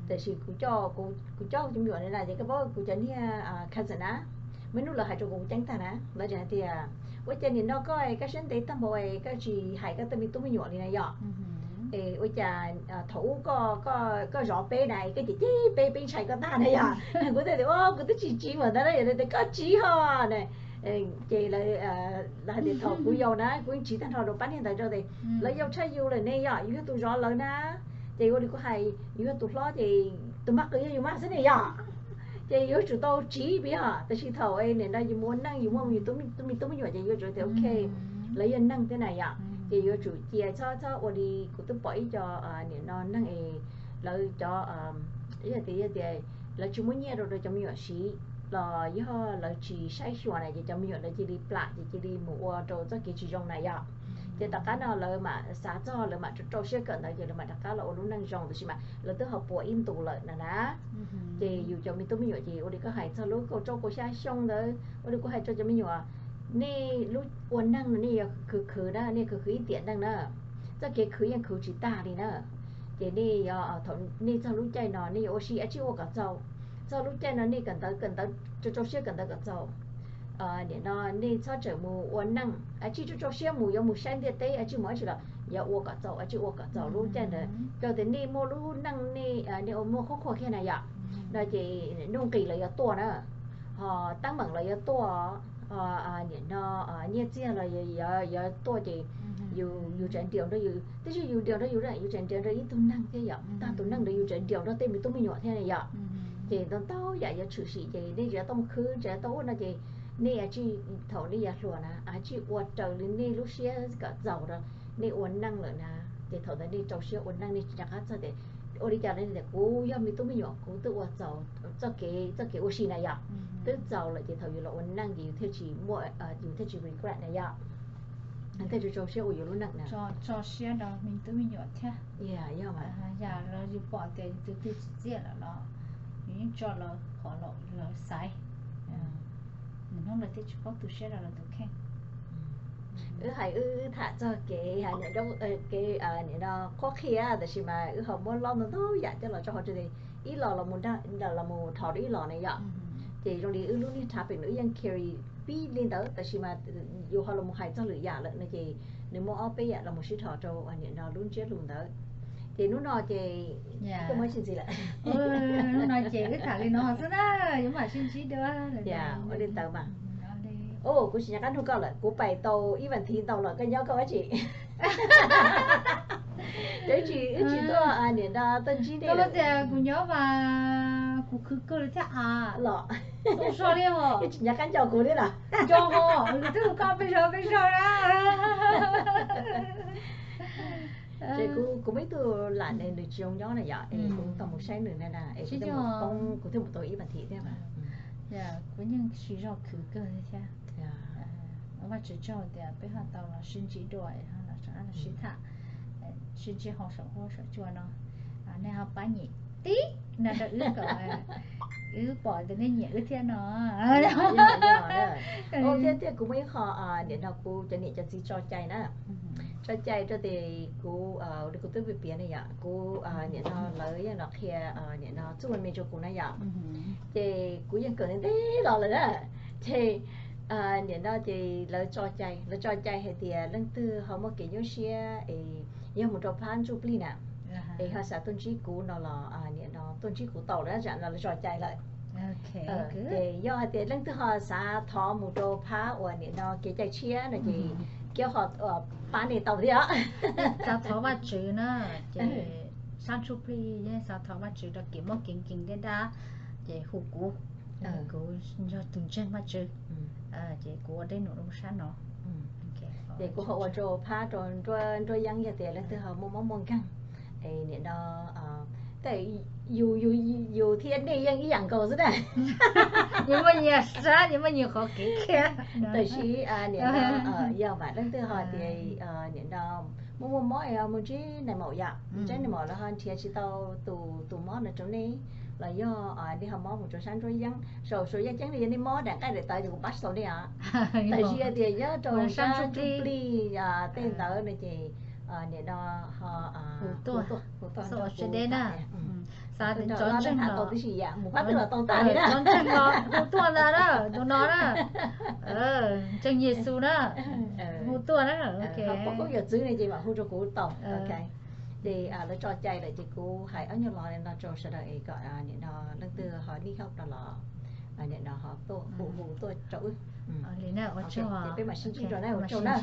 Tab sis kuv coj, kuv coj cov me nyuam na ces koj paub kuv cov niag cousin na, muaj ib hnub lawv hais rau kuv ceeb tag na, lawv tseem hais tias ua cas nim no koj, koj siab ntev tag npaum koj tsis hais koj tej me tub me nyuam li na yom. Es ua cas thaum ub koj, koj zov peb na koj cem cem peb, peb ntshai koj tag na yom. Kuv thiaj tias kuv twb tsis tsiv mas ntawd na, yog tias koj tsiv ho na. Ces lawv, lawv hais tias thaum kuv yau na kuv yeej tsiv tag nrho rau pab niag ntawd rau tias lawv yau tshaj yus lawm ne yom, yus yog tus zov lawv na. Ces ua li kuv hais yus yog tus hlob ces tus maj qw yog yus maj xwb ne yom. Ces yuav tsum tau tsiv puas yog? Tab sis thaum nim no yus mus ua neej yus muaj yus tus me tub me nyuam ces yuav tsum tias ok lawv yog neeg thiab na yom. Ces yuav tsum cia txhob, txhob ua li kuv twb pom ib co nim no neeg es lawv cov, yog tias, yog tias lawv tsis muab nyiaj rau rau cov me nyuam siv los yog lawv tsis saib xyuas na ces cov me nyuam ntawd cia li plam ces cia li mus ua rau txoj kev tsis zoo na yom. Ces tom qab no lawv mam xav txog lawv mam rau rau siab kawm ntawv ces lawv mam rov qab los ua lub neej zoo tab sis mas lawv twb ho puas ib ntus lawm na na. Ces yus cov me tub me nyuam ces ua li koj hais txog lub kaum rau kaum xya xyoo ntawd ua li kuv hais rau cov me nyuam, nej lub ua neej no nej yuav khwv khwv na, nej khwv khwv ib tiam neej na, txoj kev khwv yeej khwv tsis tag li na. Ces nej yuav thaum nej txog lub caij no nej yuav ua si a tsij ua kom txaus. Txog lub caij no nej kawm ntawv kawm ntawv rau rau siab kawm ntawv kom txaus. Nim no nej txhob tseem mus ua neej a tsij rau rau siab mus yuav mus saib ntiaj teb a tsij mus a tsij los yuav ua kom txaus a tsij ua kom txaus lub caij ntawd rau tias nej muaj lub neej nej nej ua muaj qhuab qhuas kiag na yom. No ces nuj nqis los yuav tuaj na, ho teeb meem los yuav tuaj, nim no nyiaj txiag los yuav tuaj ces yus tseem nriaus nrog yus, tab sis yus nriaus nrog yus, yus tseem nriaus nrog ib tug neeg thiab yom, tag tus neeg ntawd yus tseem nriaus nrog tej me tub me nyuam thiab na yom. Ces ntau ntau yam yuav tshwm sim ces nej tseem yuav tau khwv tseem yuav tau ua no ces nej a tsij thaum nej yuav hluas na a tsij ua raws li nej lub siab kom txaus rau nej ua neej lawm na. Ces thaum ntawd nej rau siab ua neej nej tsis nco qab txog tias ua li cas li tias kuv yog me tub me nyuam kuv twb ua txaus txoj kev txoj kev ua si na yom, twb txaus lawm ces thaum yus los ua neej ces yus thiaj tsis muaj yus thiaj tsis regret na yom, thiaj tsis rau siab ua yus lub neej na. Tso siab rau me tub me nyuam thiab. Yog yus pom tias yus tus twg tsim txiaj lawm los yus yeej tso lawv qhov lawv xaiv, nws hnub lawv thiaj tsis paub tu siab rau lawv tus kheej. Wb hais wb tham txog kev kev nim no qhuab qhia tab sis mas wb ho muab lob ntau ntau yam coj los rau hauv ib los los mus dhos rau ib los na yom. Ces zoo li wb lub niag topic no wb yeej carry pib li ntawd tab sis mas yus ho los mus hais txog lwm yam lawm no ces nws muaj ob peb yam los mus sib dhos rau nim no lub ntsiab lus ntawd. Ces hnub no ces koj muaj tsis ntxiv lawm. Hnub no ces wb tham li no xwb na, yuav mam sib ntsib dua. Ua li ntawd mas. Kuv tsis nco qab nug koj lawm, kuv pais tau ib vas thiv ntau lawm koj nyob koj ua tsi? Ces wb tsis, wb tsis tuaj nim no tuaj ntsib nej lawm. Tias kuv nyob mas kuv khwv kawg li thiab a. Los, ua so li os. Wb tsis nco qab nco kuv li los. Nco os, twb hu koj peb zaug peb zaug na. Ces kuv, kuv muaj ib tug lam ne nws tsis zoo nyob na yom, es kuv tau mus saib nws na na, es kuv thiaj mus poob, kuv thiaj mus tau ib vas thiv thiab mas. Kuv yeej siv zog khwv kawg li thiab. Ua Vajtswv tsaug tias peb ho tau los sib ntsib dua, los sib tham, sib ntsib hauv saum huab saum cua no. Nej ho pab nyem tib no rau wb kom wb pom tias nej nyiam wb thiab no. Thiab thiab kuv muaj ib qho nim no kuv cov niam cov txiv tso cai na, tso cai rau tias kuv, li kuv twb piav piav na yom, kuv nim no lawv yeej los qhia nim no txuj me me rau kuv na yom. Ces kuv yeej kawm ntev los lawm na. Ces nim no ces lawv tso cai, lawv tso cai hais tias leej twg ho muaj kev nyuaj siab es yog mus rau phab ntsuj plig na, es ho xav tuaj ntsib kuv no los nim no tuaj ntsib kuv tau lawm, tam no lawv tso cai lawm. Ces yog hais tias leej twg ho xav thov mus rau phab uas nim no kev cai tshiab no ces kiag ho pab nej tau thiab. Xav thov Vajtswv na, ces sab ntsuj plig yeej xav thov Vajtswv rau kev muaj kev nkees dab dab, ces hu kuv, kuv yog tus ntseeg Vajtswv, ces kuv ua dej num rau sab no. Ces kuv ho ua rau phab rau nruab yeeb yog tias leej twg ho muaj mob muaj nkeeg, nim no tej yus, yus thiab nej yeej ib yam nkaus xwb na. Yus muaj nyias sab, yus muaj nyias qhov kev khiab. Tab sis nim no yog mas leej twg ho tias nim no muaj muaj mob mus ntsib nais maum yom, ntsib nais maum lawv ho nrhiav tsis tau tus, tus mob no rau nej, los yog nej ho mob mus rau sab nruab yeeb, saum saum yaj ceeb no yog nej mob daim nqaij daim tawv ces kuv pab tau nej os. Tab sis yog tias nyob rau sab ntsuj plig tej ntawd no ces nim no ho hu tuaj, hu tuaj nrog kuv tham. Xav tias txhob ntseeg tau tib si yam mus phab twg los tau tas li na. Txhob ntseeg los hu tuaj ntag na, tus no na, ntseeg Yexus na, hu tuaj na. Pom koob yawm txwv ne ces mam hu rau kuv tau. Ces lawv tso cai lawm ces kuv hais ob nyuag lo no rau sawv daws es kom nim no leej twg ho need help no los nim no ho tuaj hu, hu tuaj rau wb. Ces peb mam sib ntsib dua na, ua tsaug na.